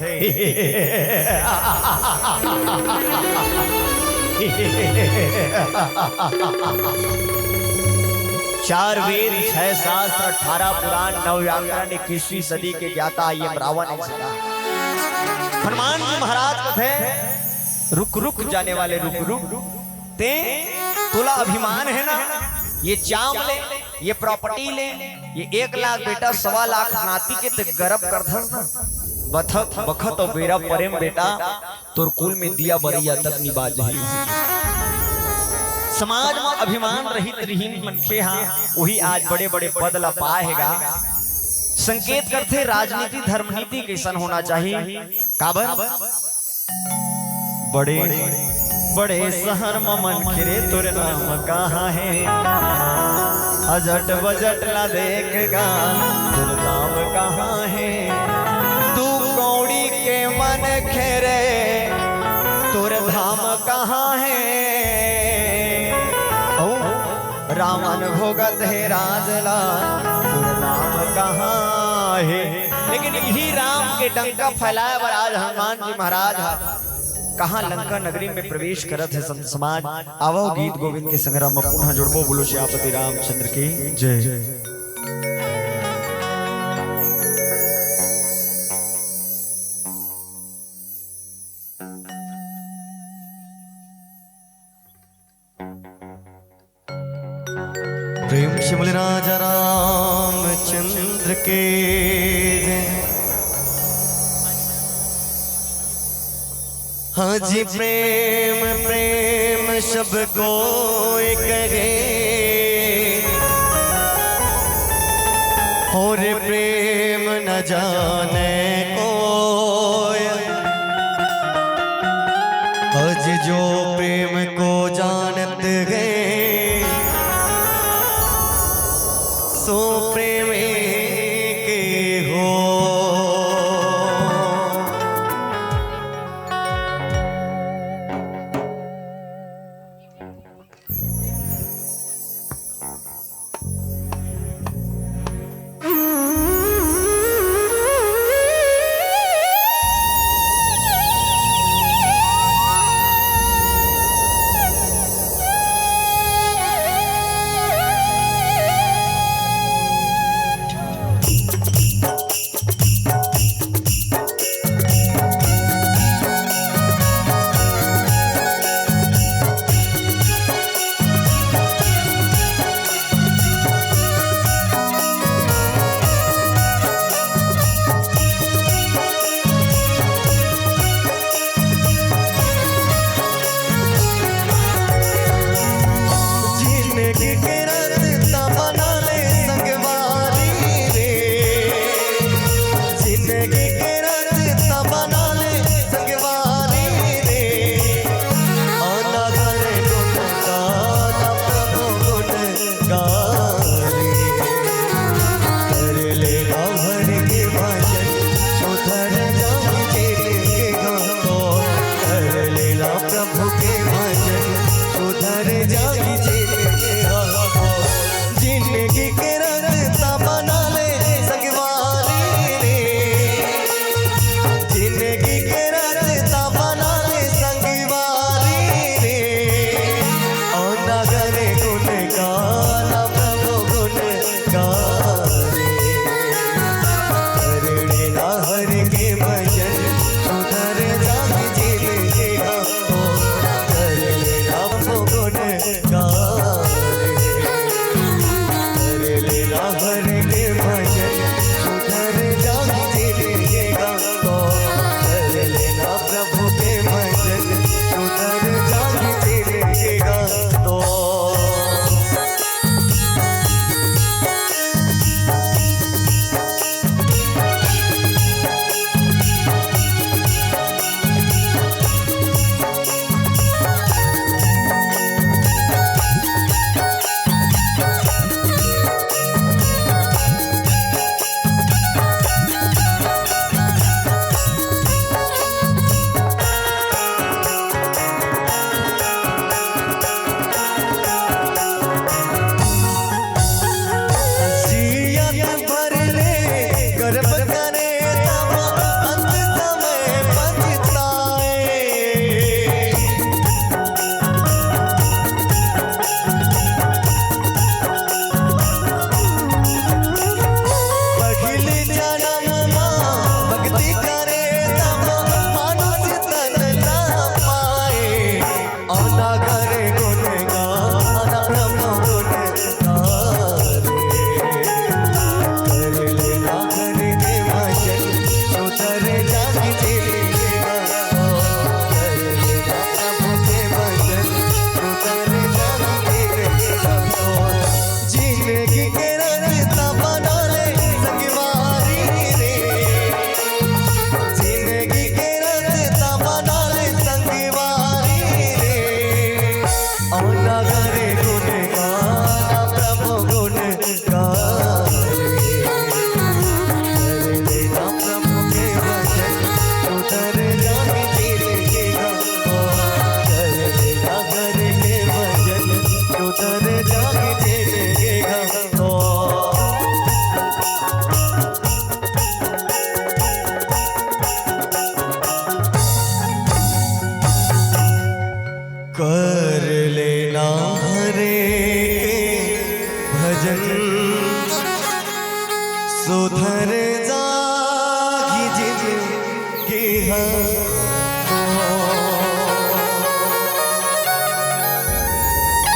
चार वेद, छह शास्त्र, अठारह पुराण, नौ व्याकरण, इक्कीसवीं सदी के ज्ञाता आई एम रावण हे। हनुमान जी महाराज कथे, रुक रुक जाने वाले रुक रुक, ते तोला अभिमान हे ना, ये चाम ले, ये प्रॉपर्टी ले, ये एक लाख बेटा, सवा लाख नाती के ते गरब करथस ना। बथत बखत अउ बेरा परे म बेटा, तोर कुल में दिया बरइया तक निभा जही। समाज म अभिमान रहित रिहिन मनखे हा, उही आज बड़े बड़े पद ला पाए हे गा। संकेत करथे राजनीति धर्मनीति कइसन होना चाही। काबर? बड़े बड़े शहर म मनखे रे, तोर नाम कहाँ हे? अजट बजट ला देख गा, तोर दाम कहाँ हे? दू कौड़ी के मनखे रे, तोर धाम कहाँ हे? ओ रावण भोगत हे राज ला, तोर नाम कहाँ हे? लेकिन इही राम के डंका फैलाए बर आज हनुमान जी महाराज ह कहाँ लंका नगरी में प्रवेश करत हे संत समाज। आवो गीत गोविंद के संग्राम में पुनः जुड़बो, बोलो श्यापति रामचंद्र की जय। प्रेम से बोले राजा रामचंद्र के जय। हाँ जी, प्रेम प्रेम सब कोई कहे, और प्रेम न जाने कोई। आज जो प्रेम को जानत हैं, सो प्रेमी के हो। भजन सुधर जाहि जिनके गावो, कर लेना प्रभु गुण गावो। कर लेना हर के भजन सुधर जाहि जिनके गावो, कर लेना प्रभु के भजन सुधर जाहि जिनके गावो। जियत भर ले गर्व करे तब अंत समय पछताए। पहिली जन्म मा भक्ति करे तब मानुष तन ना पाए। अनागर गुण गाना प्रभु गुण गावे। कर लेना हर के भजन सुधर जाहि जिनके गावो। कर लेना प्रभु के भजन सुधर जाहि जिनके गावो। जिनगी के रस्ता बना ले संगवारी रे, जिनगी के रस्ता बना ले संगवारी रे। अनागर गुण गाना प्रभु गुण गावे। कर लेना प्रभु के भजन सुधर जाहि जिनके गावो। कर लेना हर के भजन सुधर जाहि जिनके गावो। कर लेना हरे के भजन सुधर जाहि जिनके गावो।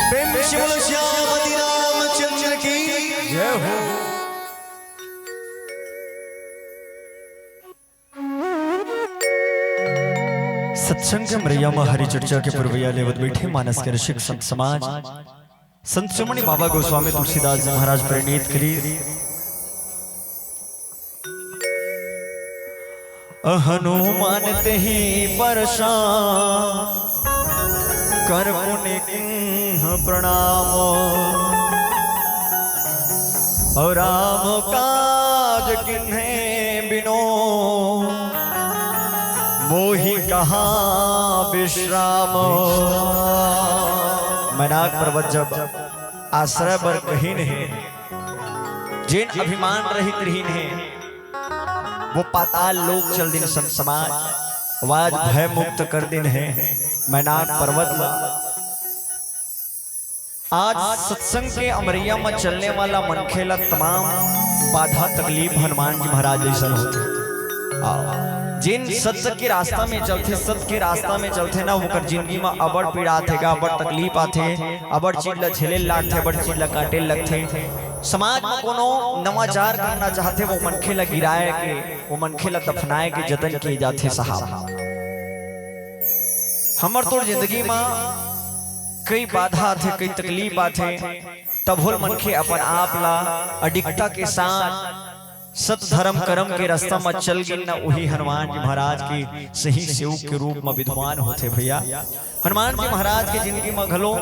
प्रेम से बोलो श्यामति रामचंद्र की जय हो। सत्संग के मरैया म हरि चर्चा के पुरवैया लेवत बैठे मानस के रसिक संत समाज, संत शिरोमणि बाबा गोस्वामी तुलसीदास जी महाराज प्रणीत करी। हनुमान तेहि परसां कर पुनि कीन्ह प्रणाम। और राम काज कीन्हे बिनु मोहि कहाँ विश्राम। मैनाक पर्वत जब आश्रय बर कहिन हे, जेन अभिमान रहित रहिन हे, वो पाताल लोक चल दिन संत समाज, वो आज भय मुक्त कर दिन हे मैनाक पर्वत ला। आज सत्संग के अमरैया म चलने वाला मनखे ला तमाम बाधा तकलीफ हनुमान जी महाराज जैसन होथे। आ, जेन सत्य के रास्ता में चलथे, सत्य के रास्ता में चलथे ना, ओकर जिंदगी म अबड़ पीड़ा आथे गा, अबड़ तकलीफ आथे, अबड़ चीज ला झेले लागथे, अबड़ चीज ला काटे लगथे। समाज म कोनो नवाचार करना चाहथे, वो मनखे ला गिराए के, वो मनखे ला दफनाए के जतन किए जाथे साहब। हमर तोर जिंदगी म कई बाधा आथे, कई तकलीफ आथे, तभो ले मनखे अपन आप ला अडिगता के साथ सत धर्म कर्म के रास्ता म चल गिन न, उही हनुमान जी महाराज के सही सेवक के रूप म विद्वान होथे भैया। हनुमान जी महाराज के जिंदगी म घलो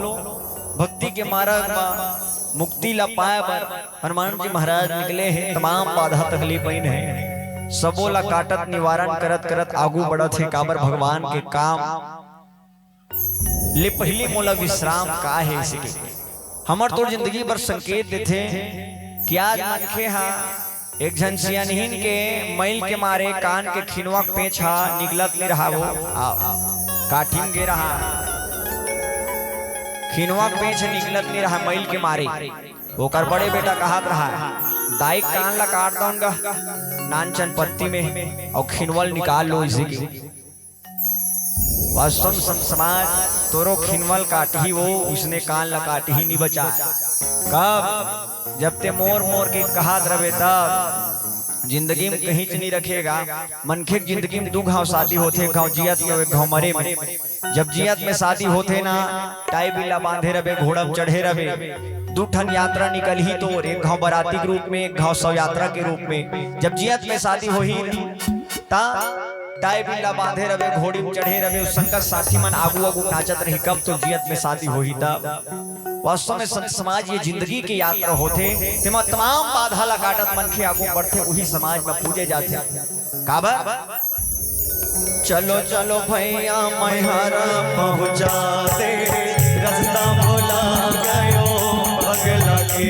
भक्ति के मार्ग म मुक्ति ला पाए बर हनुमान जी महाराज निकले हे। तमाम बाधा तकलीफ आइन हे, सबो ला काटत निवारण करत करत आगू बढ़त हे। काबर भगवान के काम ले पहिली मोला विश्राम का हे, इसे के हमर तोर जिंदगी बर संकेत देथे कि आज मनखे हा एक झन सियानहिन के मइल के मारे कान के खिनवा के पेंच हा निकलत नइ रहा। वो आ, काठिन गे रहा, खिनवा के पेंच निकलत नइ रहा मइल के मारे। ओकर बड़े बेटा कहत रहा, "दाई कान ला काट दौन गा, कांचन पत्ती में अउ खिनवल निकाल लो इसे की। वास्तव में संत समाज तोरो खिनवल काटही वो, उसने कान ला काटही नहीं बचाए। कब? जब ते मोर मोर के कहात रहे तब। जिंदगी में कहीं नहीं रखेगा। मनखे के जिंदगी में दू घाव शादी होथे, एक घाव जियत में, एक घाव मरे में। जब जियत में शादी होथे ना, टाई बिल्ला बांधे रहे, घोड़ा में चढ़े रहे, दू ठन यात्रा निकलही तोर, एक घाव बराती के रूप में, एक घाव शव यात्रा के रूप में। जब जियत में शादी होही ता टाई बिल्ला बांधे रहे, घोड़ी में चढ़े रहे, संगत साथी मन आगू आगू नाचत रही, कब तो जियत में शादी होही तब। वास्तव में संत समाज ये जिंदगी के यात्रा होथे, तेमा तमाम बाधा ला काटत मनखे आगू बढ़थे, उही समाज में पूजे जाथे। काबर? चलो चलो भैया, मैं हरा पहुँचा दे, रास्ता भुला गयो, पगला के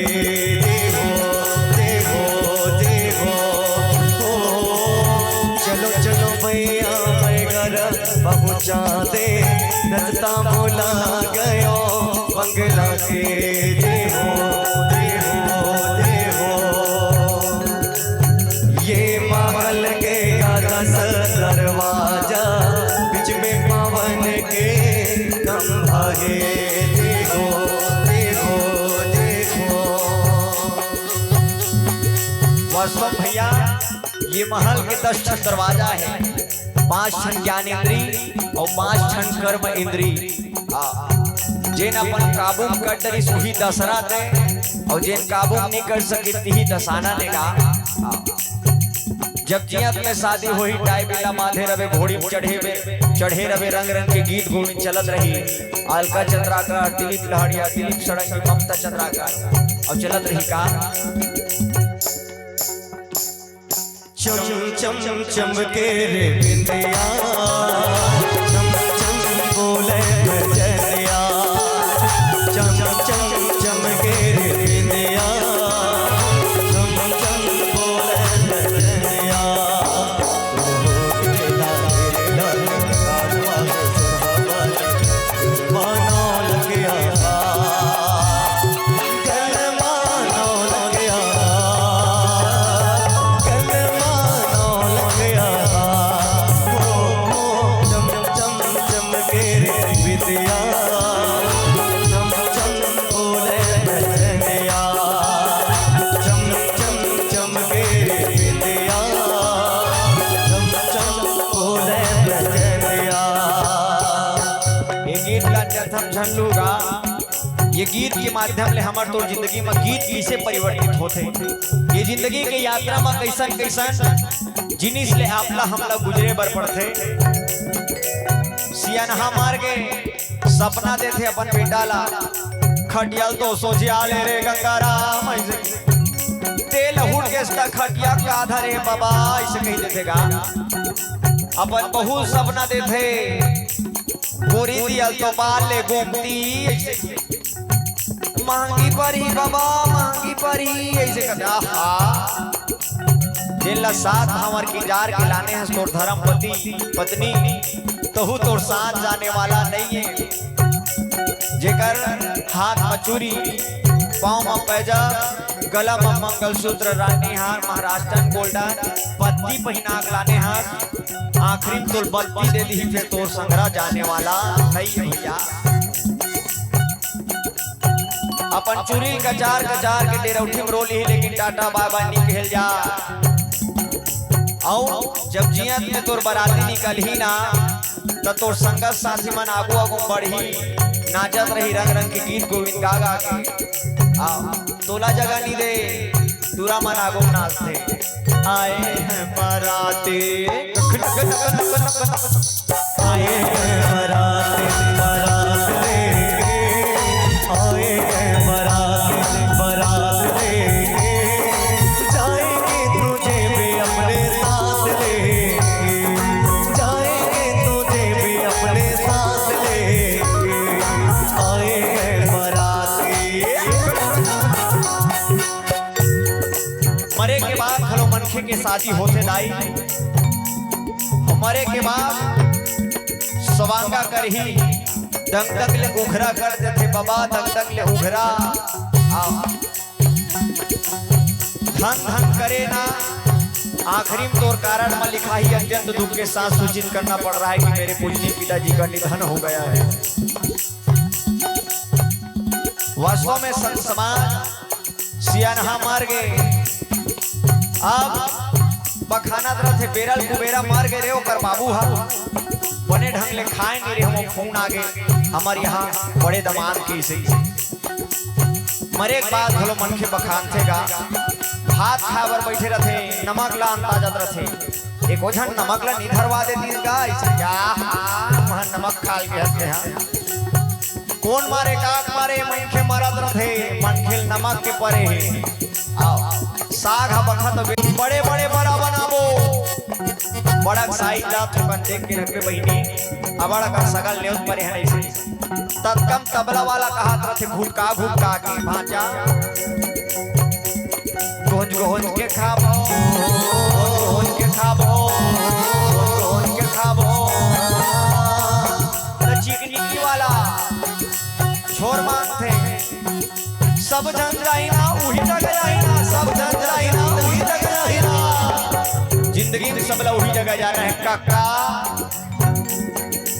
देवो, देवो, देवो। ओ, चलो चलो भैया, मैं घर पहुँचा दे, रास्ता भुला गयो, पगला के देवो, देवो, देवो। ये महल के का दस दरवाजा, बीच में पवन के खंभा हे। देखो, देखो, देखो। वास्तव भैया, ये महल के दस ठन दरवाजा हे, पांच ठन ज्ञान इंद्री अउ पांच ठन कर्म इंद्री। हाँ, जेन अपन काबू में कर डरिस उही दशरथ हे, अउ जेन काबू में नहीं कर सके तिही दशानन हे गा। हाँ। जब जियत में शादी होही, टाई बिल्ला बांधे रहे, घोड़ी में चढ़े बे, चढ़े रहे, रंग रंग के गीत गोविंद चलत रही। अलका चंद्राकर, दिलीप लहड़िया, दिलीप षडंगी, ममता चंद्राकर, अउ चलत रही का? चम चम चमके रे बिंदिया, चम चम बोले बजनिया। चम चम चमके रे बिंदिया, चम चम बोले बजनिया। ये गीत ला जथम झन लूगा। ये गीत के माध्यम ले हमर तोर जिंदगी म गीत कइसे परिवर्तित होथे, ये जिंदगी के यात्रा म कइसन कइसन जिनिस ले आपला हमला गुजरे बर पड़थे। सियनहा मार के सपना देथे अपन बेटा ला, खटिया ल तो सोझिया ले रे गंगाराम, अइसे तेल हुट के इसका खटिया का धरे बाबा, अइसे कहि देथे गा। अपन बहुत सपना देथे, गोरी दिया ल तो बाल ले गोमती, अइसे महंगी परी बाबा, महंगी परी, अइसे कथे। आहा, जेन ला सात भांवर किंजार के लाने हस तोर धरम पति, पत्नी, तहू तोर साथ जाने वाला नइये। जेकर हाथ म चूरी, पाँव म पैजा, गला म मंगलसूत्र, रानी हार, महाराष्ट्रन गोल्डन, पत्ती पहिना के लाने हस, आखिरी म तोर बत्ती दे दिही, फेर तोर संघरा जाने वाला नइये भैया। अपन चुरी ल कचार कचार के डेरौठी म रो लिही, लेकिन टाटा बाय बाय नी कहल जा। अउ जब जियत में तोर बराती निकलही ना, त तोर संगत साथी मन आगू आगू बढ़ही, नाचत रही रंग रंग के गीत गोविंद गा गा के। आ, तोला जगह नी दे, टूरा मन आगू नाचथे। आए हैं बराती, आए हैं बराती, बरात लेके, आए हैं बराती, बरात लेके, जाएंगे तुझे भी अपने साथ लेके, जाएंगे तुझे भी अपने साथ लेके, आए हैं बराती। मरे के बाद घलो मनखे के शादी होथे दाई। मरे के बाद सवांगा करही, दंग दंग ले उघरा कर देथे बाबा, दंग दंग ले उघरा। हाँ। धन धन करे ना, आखिरी में तोर कारड म लिखाही, अत्यंत दुख के साथ सूचित करना पड़ रहा है कि मेरे पूजनीय पिताजी का निधन हो गया है। वास्तव में संत समाज सियानहा मर गे। अब बखानत रथे, बेरा ल कुबेरा मर गे रे ओकर बाबू ह, बने ढंग ले खाए नइ रहे, हमो खून आ गे हमर यहाँ बड़े दमांद के। इसे मरे के बाद घलो मनखे बखानथे गा, भात खाए बर बइठे रथे, नमक ला अंता जात रथे, एको झन नमक ला नइ धरवा देतिस गा। इसे जा, हाँ, वहाँ नमक खा के हते, हाँ। कोन मारे, काक मारे, मनखे मरत रथे, मनखे ल नमक के परे हे। आओ, साग ह बखत बे-, बड़े बड़े बरा बनाबो। बड़ा साइज ला थोकन देख के रखबे बहिनी, अबड़ अकन सगल नेवत परे हन अइसे। ततकम तबला वाला कहत रथे घुटका घुटका के, भांचा। गोंज गोंज के खाबो, गोंज के खाबो, गोंज के खाबो। त चिकनिकी वाला छोर मांगथे, सब झन जाही ना, उही जगह जाही ना, सब झन जाही ना, उही जगह जाही ना। जिंदगी में सबला उही जगह जाना है काका।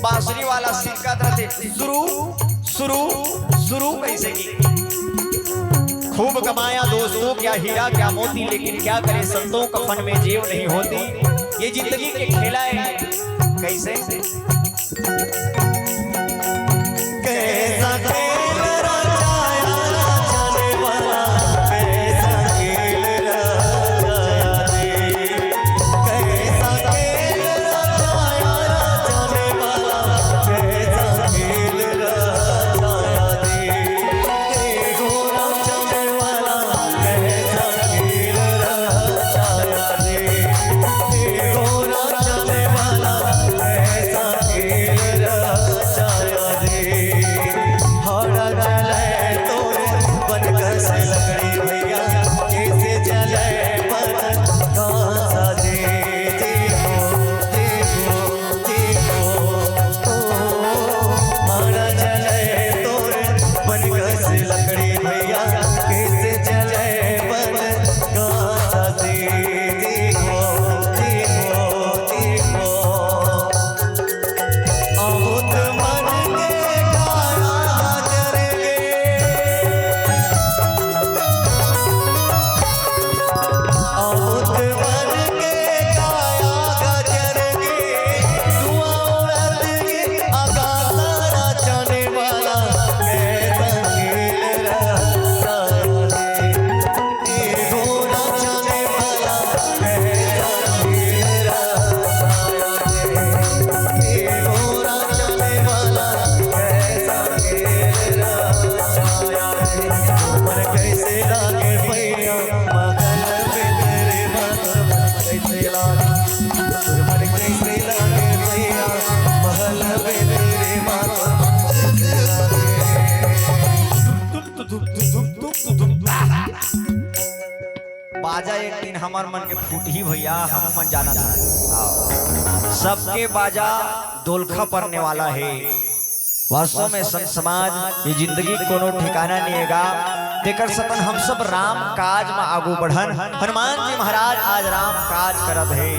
बांसुरी वाला सिरकत रथे, शुरू, शुरू, शुरू कैसे की। खूब कमाया दोस्तों, क्या हीरा क्या मोती, लेकिन क्या करे संतों कफन में जेब नहीं होती। ये जिंदगी के खेला है, कैसे? कैसा खेल रचाया जाने वाला, कैसा खेल रचाया रे, कैसा खेल रचाया जाने वाला, कैसा खेल रचाया रे, ए गोरा जाने वाला, कैसा खेल रचाया रे, ए गोरा जाने वाला, कैसा खेल रचाया रे। हरा जले तोरे बन कस लकड़ी भैया, कैसे जले बन कांसा दे, दे हो, दे हो, दे हो। ओ, हरा जले तोरे बन कस लकड़ी भैया, कैसे जले बन कांसा दे, दे हो, दे हो, दे हो। अहुत मन के काया जरगे। अहुत मन के काया जरगे। धुआं उड़त के आकाश ला जाने वाला कैसा खेल रचाया रे। बाजा एक दिन हमर मन के फूटही भैया, हम मन जानत हन। सबके बाजा दोलखा परने वाला हे। वास्तव में संत समाज, ये जिंदगी के कोनो ठिकाना नइ हे गा। तेकर सेती हम सब राम काज म आगू बढ़न। हनुमान जी महाराज आज राम काज करत हे।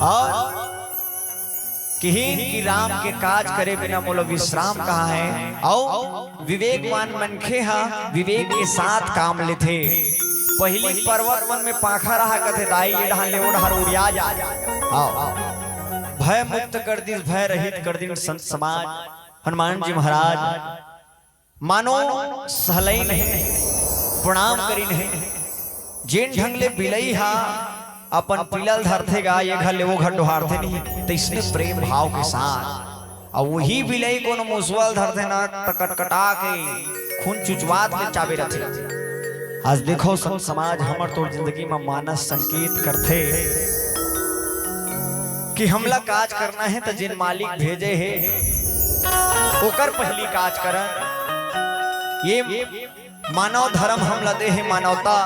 अउ किहिन कि राम के काज करे बिना मोला विश्राम कहाँ हे? अउ विवेकवान मनखे ह विवेक के साथ काम लेथे। पहिली पर्वत मन में पाखा रहा कथे, दाई ये डहार ले ओ डहार उड़िया जा। आओ, भय मुक्त कर दिस, भय रहित कर दिस संत समाज। हनुमान जी महाराज मानो सहलइन हे, प्रणाम करिन हे। जेन ढंग ले बिलई हा अपन पिला ल धरथे गा, ये घर ले वो घर डोहारथे नहीं, तइसने प्रेम भाव के साथ। अउ वही बिलई कोनो मुसवा ल धरथे ना, त कटकटा के खून चुचवात के चाबे रथे। आज देखो संत समाज, हमर तोर जिंदगी म मानस संकेत करथे कि हमला काज करना हे त जेन मालिक भेजे हे ओकर पहिली काज करन। ये मानव धर्म हमला दे हे, मानवता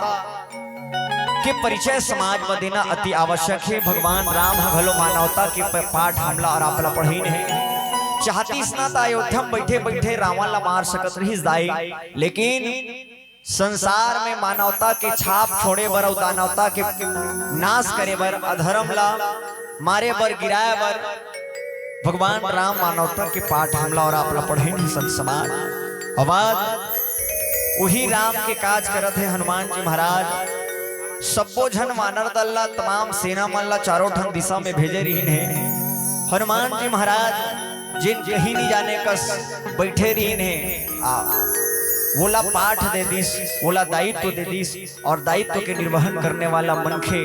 के परिचय समाज म देना अति आवश्यक हे। भगवान राम ह घलो मानवता के प-, पाठ हमला अउ आपला पढ़इन हे। चाहतिस ना त अयोध्या म बइठे बइठे रावण ला मार सकत रहिस दाई, लेकिन संसार में मानवता के छाप छोड़े बर अउ दानवता के नाश करे बर, अधर्म ला मारे बर, गिराए बर भगवान राम मानवता के पाठ हमला अउ आप ला पढ़े नहीं संत समाज। अवध उही राम के काज करत हे हनुमान जी महाराज। सब्बो झन वानर दल ला, तमाम सेना मन ला चारों ठन दिशा में भेजे रहिन हे। हनुमान जी महाराज जेन कहीं नहीं जाने कस बैठे रहिन हे, आ, वोला पाठ दे दिस, वोला दायित्व दे दिस, और दायित्व के निर्वहन करने वाला मनखे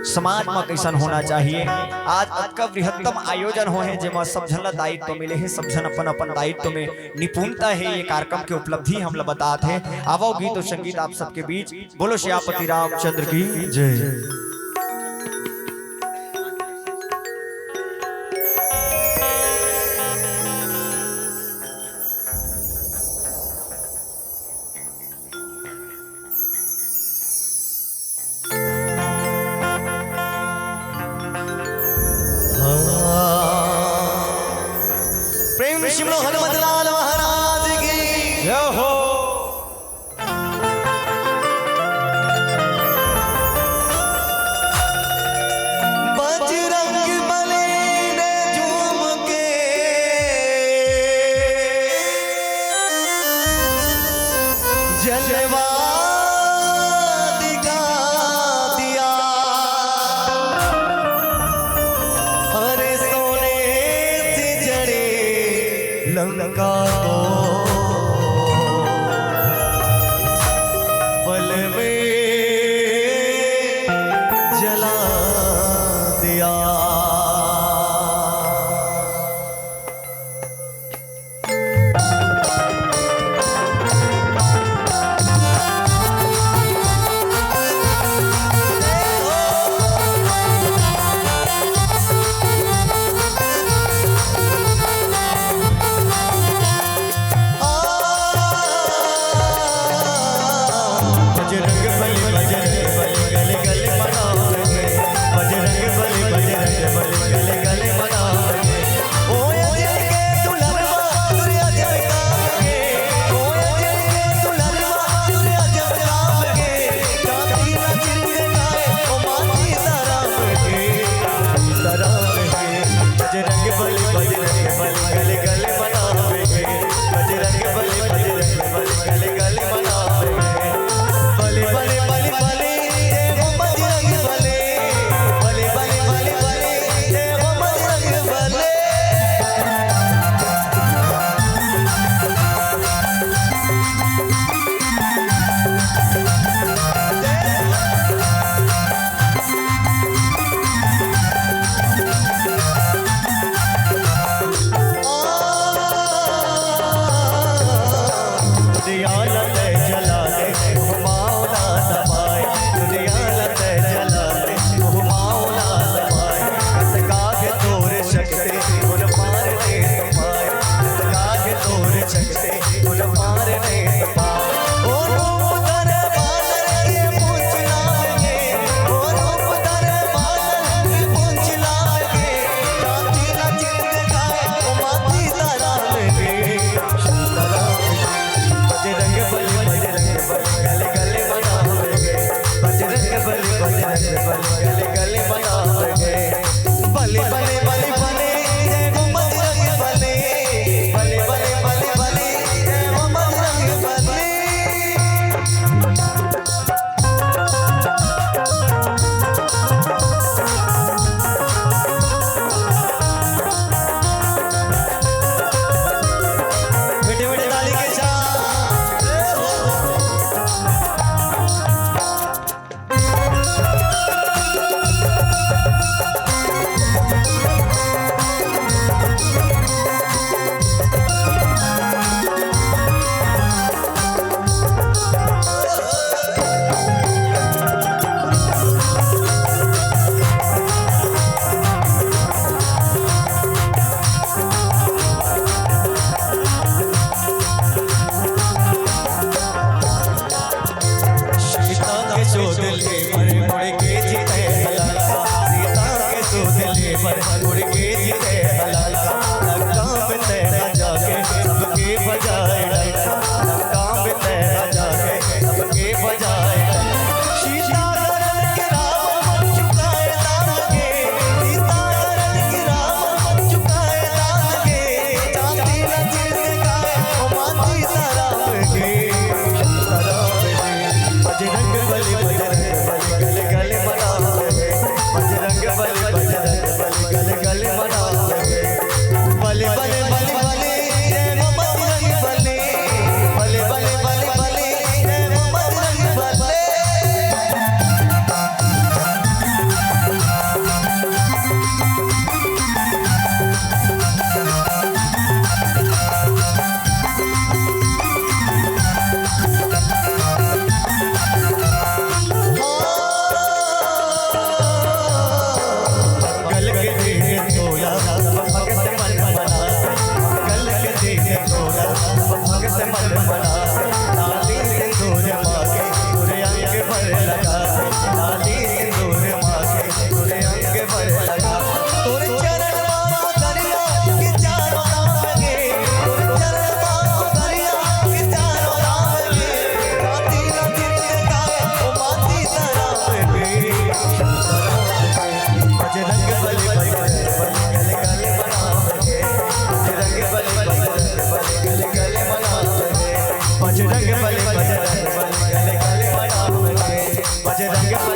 समाज म कैसन होना चाहिए। आज अतका बृहत्तम आयोजन होहे, जेमा सब झन ला दायित्व मिले हे, सब झन अपन अपन दायित्व में निपुणता हे, ये कार्यक्रम के उपलब्धि हमला बतात हे। आवो गीत और संगीत आप सबके बीच। बोलो सियापति रामचंद्र की जय। प्रेम से बोलो हनुमत लाल महाराज की जय हो। बजरंग बली ने झूम के जलवा दिखा दिया। अरे सोने से जड़े लंका को पल में जला दिया। बजरंग बली, बजरंग बली, गले गले मनावे। बजरंग बली, बजरंग बली, गले गले मनावे। ओ अजय के दुल्हनवा, तुरे अजब काम के। ओ अजय के दुल्हनवा, तुरे अजब काम के। कांति ना चिरंग गाए, ओ माँ सीताराम के, सीताराम के। बजरंग बली, बजरंग बली, गले गले मनावे। बजरंग बली, बजरंग बली, गले गले मनावे। बली, बली, बली, बली, जय हो बजरंग बली। बली, बली, बली, बली, जय हो बजरंग बली। दुनिया लते जला ले, घुमाओ ना दबाए। दुनिया लते जला ले, घुमाओ ना दबाए। कस काग तोर शक्ति, उन पार ने पाए। कस काग तोर शक्ति, उन पार ने पाए। ओ रूप धरे बादल के पूंछ लागे, ओ रूप धरे बादल के पूंछ लागे। कांति ना चिरंग गाए, ओ माँ सीताराम के, सीताराम के। बजरंग बली, बजरंग बली, गले गले मनावे। बजरंग बली, बजरंग बली, गले गले मनावे। बली, बली, बली, बली, जय हो बजरंग बली। बली, बली, बली, बली, जय हो बजरंग बली। मीठे मीठे ताली के साथ। सीता के शोध ले बर मुड़ के जीते हलाला, सीता के शोध ले बर मुड़ के जीते हलाला। लंका में तेरा जाके सबके बजाए डंका, लंका में तेरा जाके बजरंग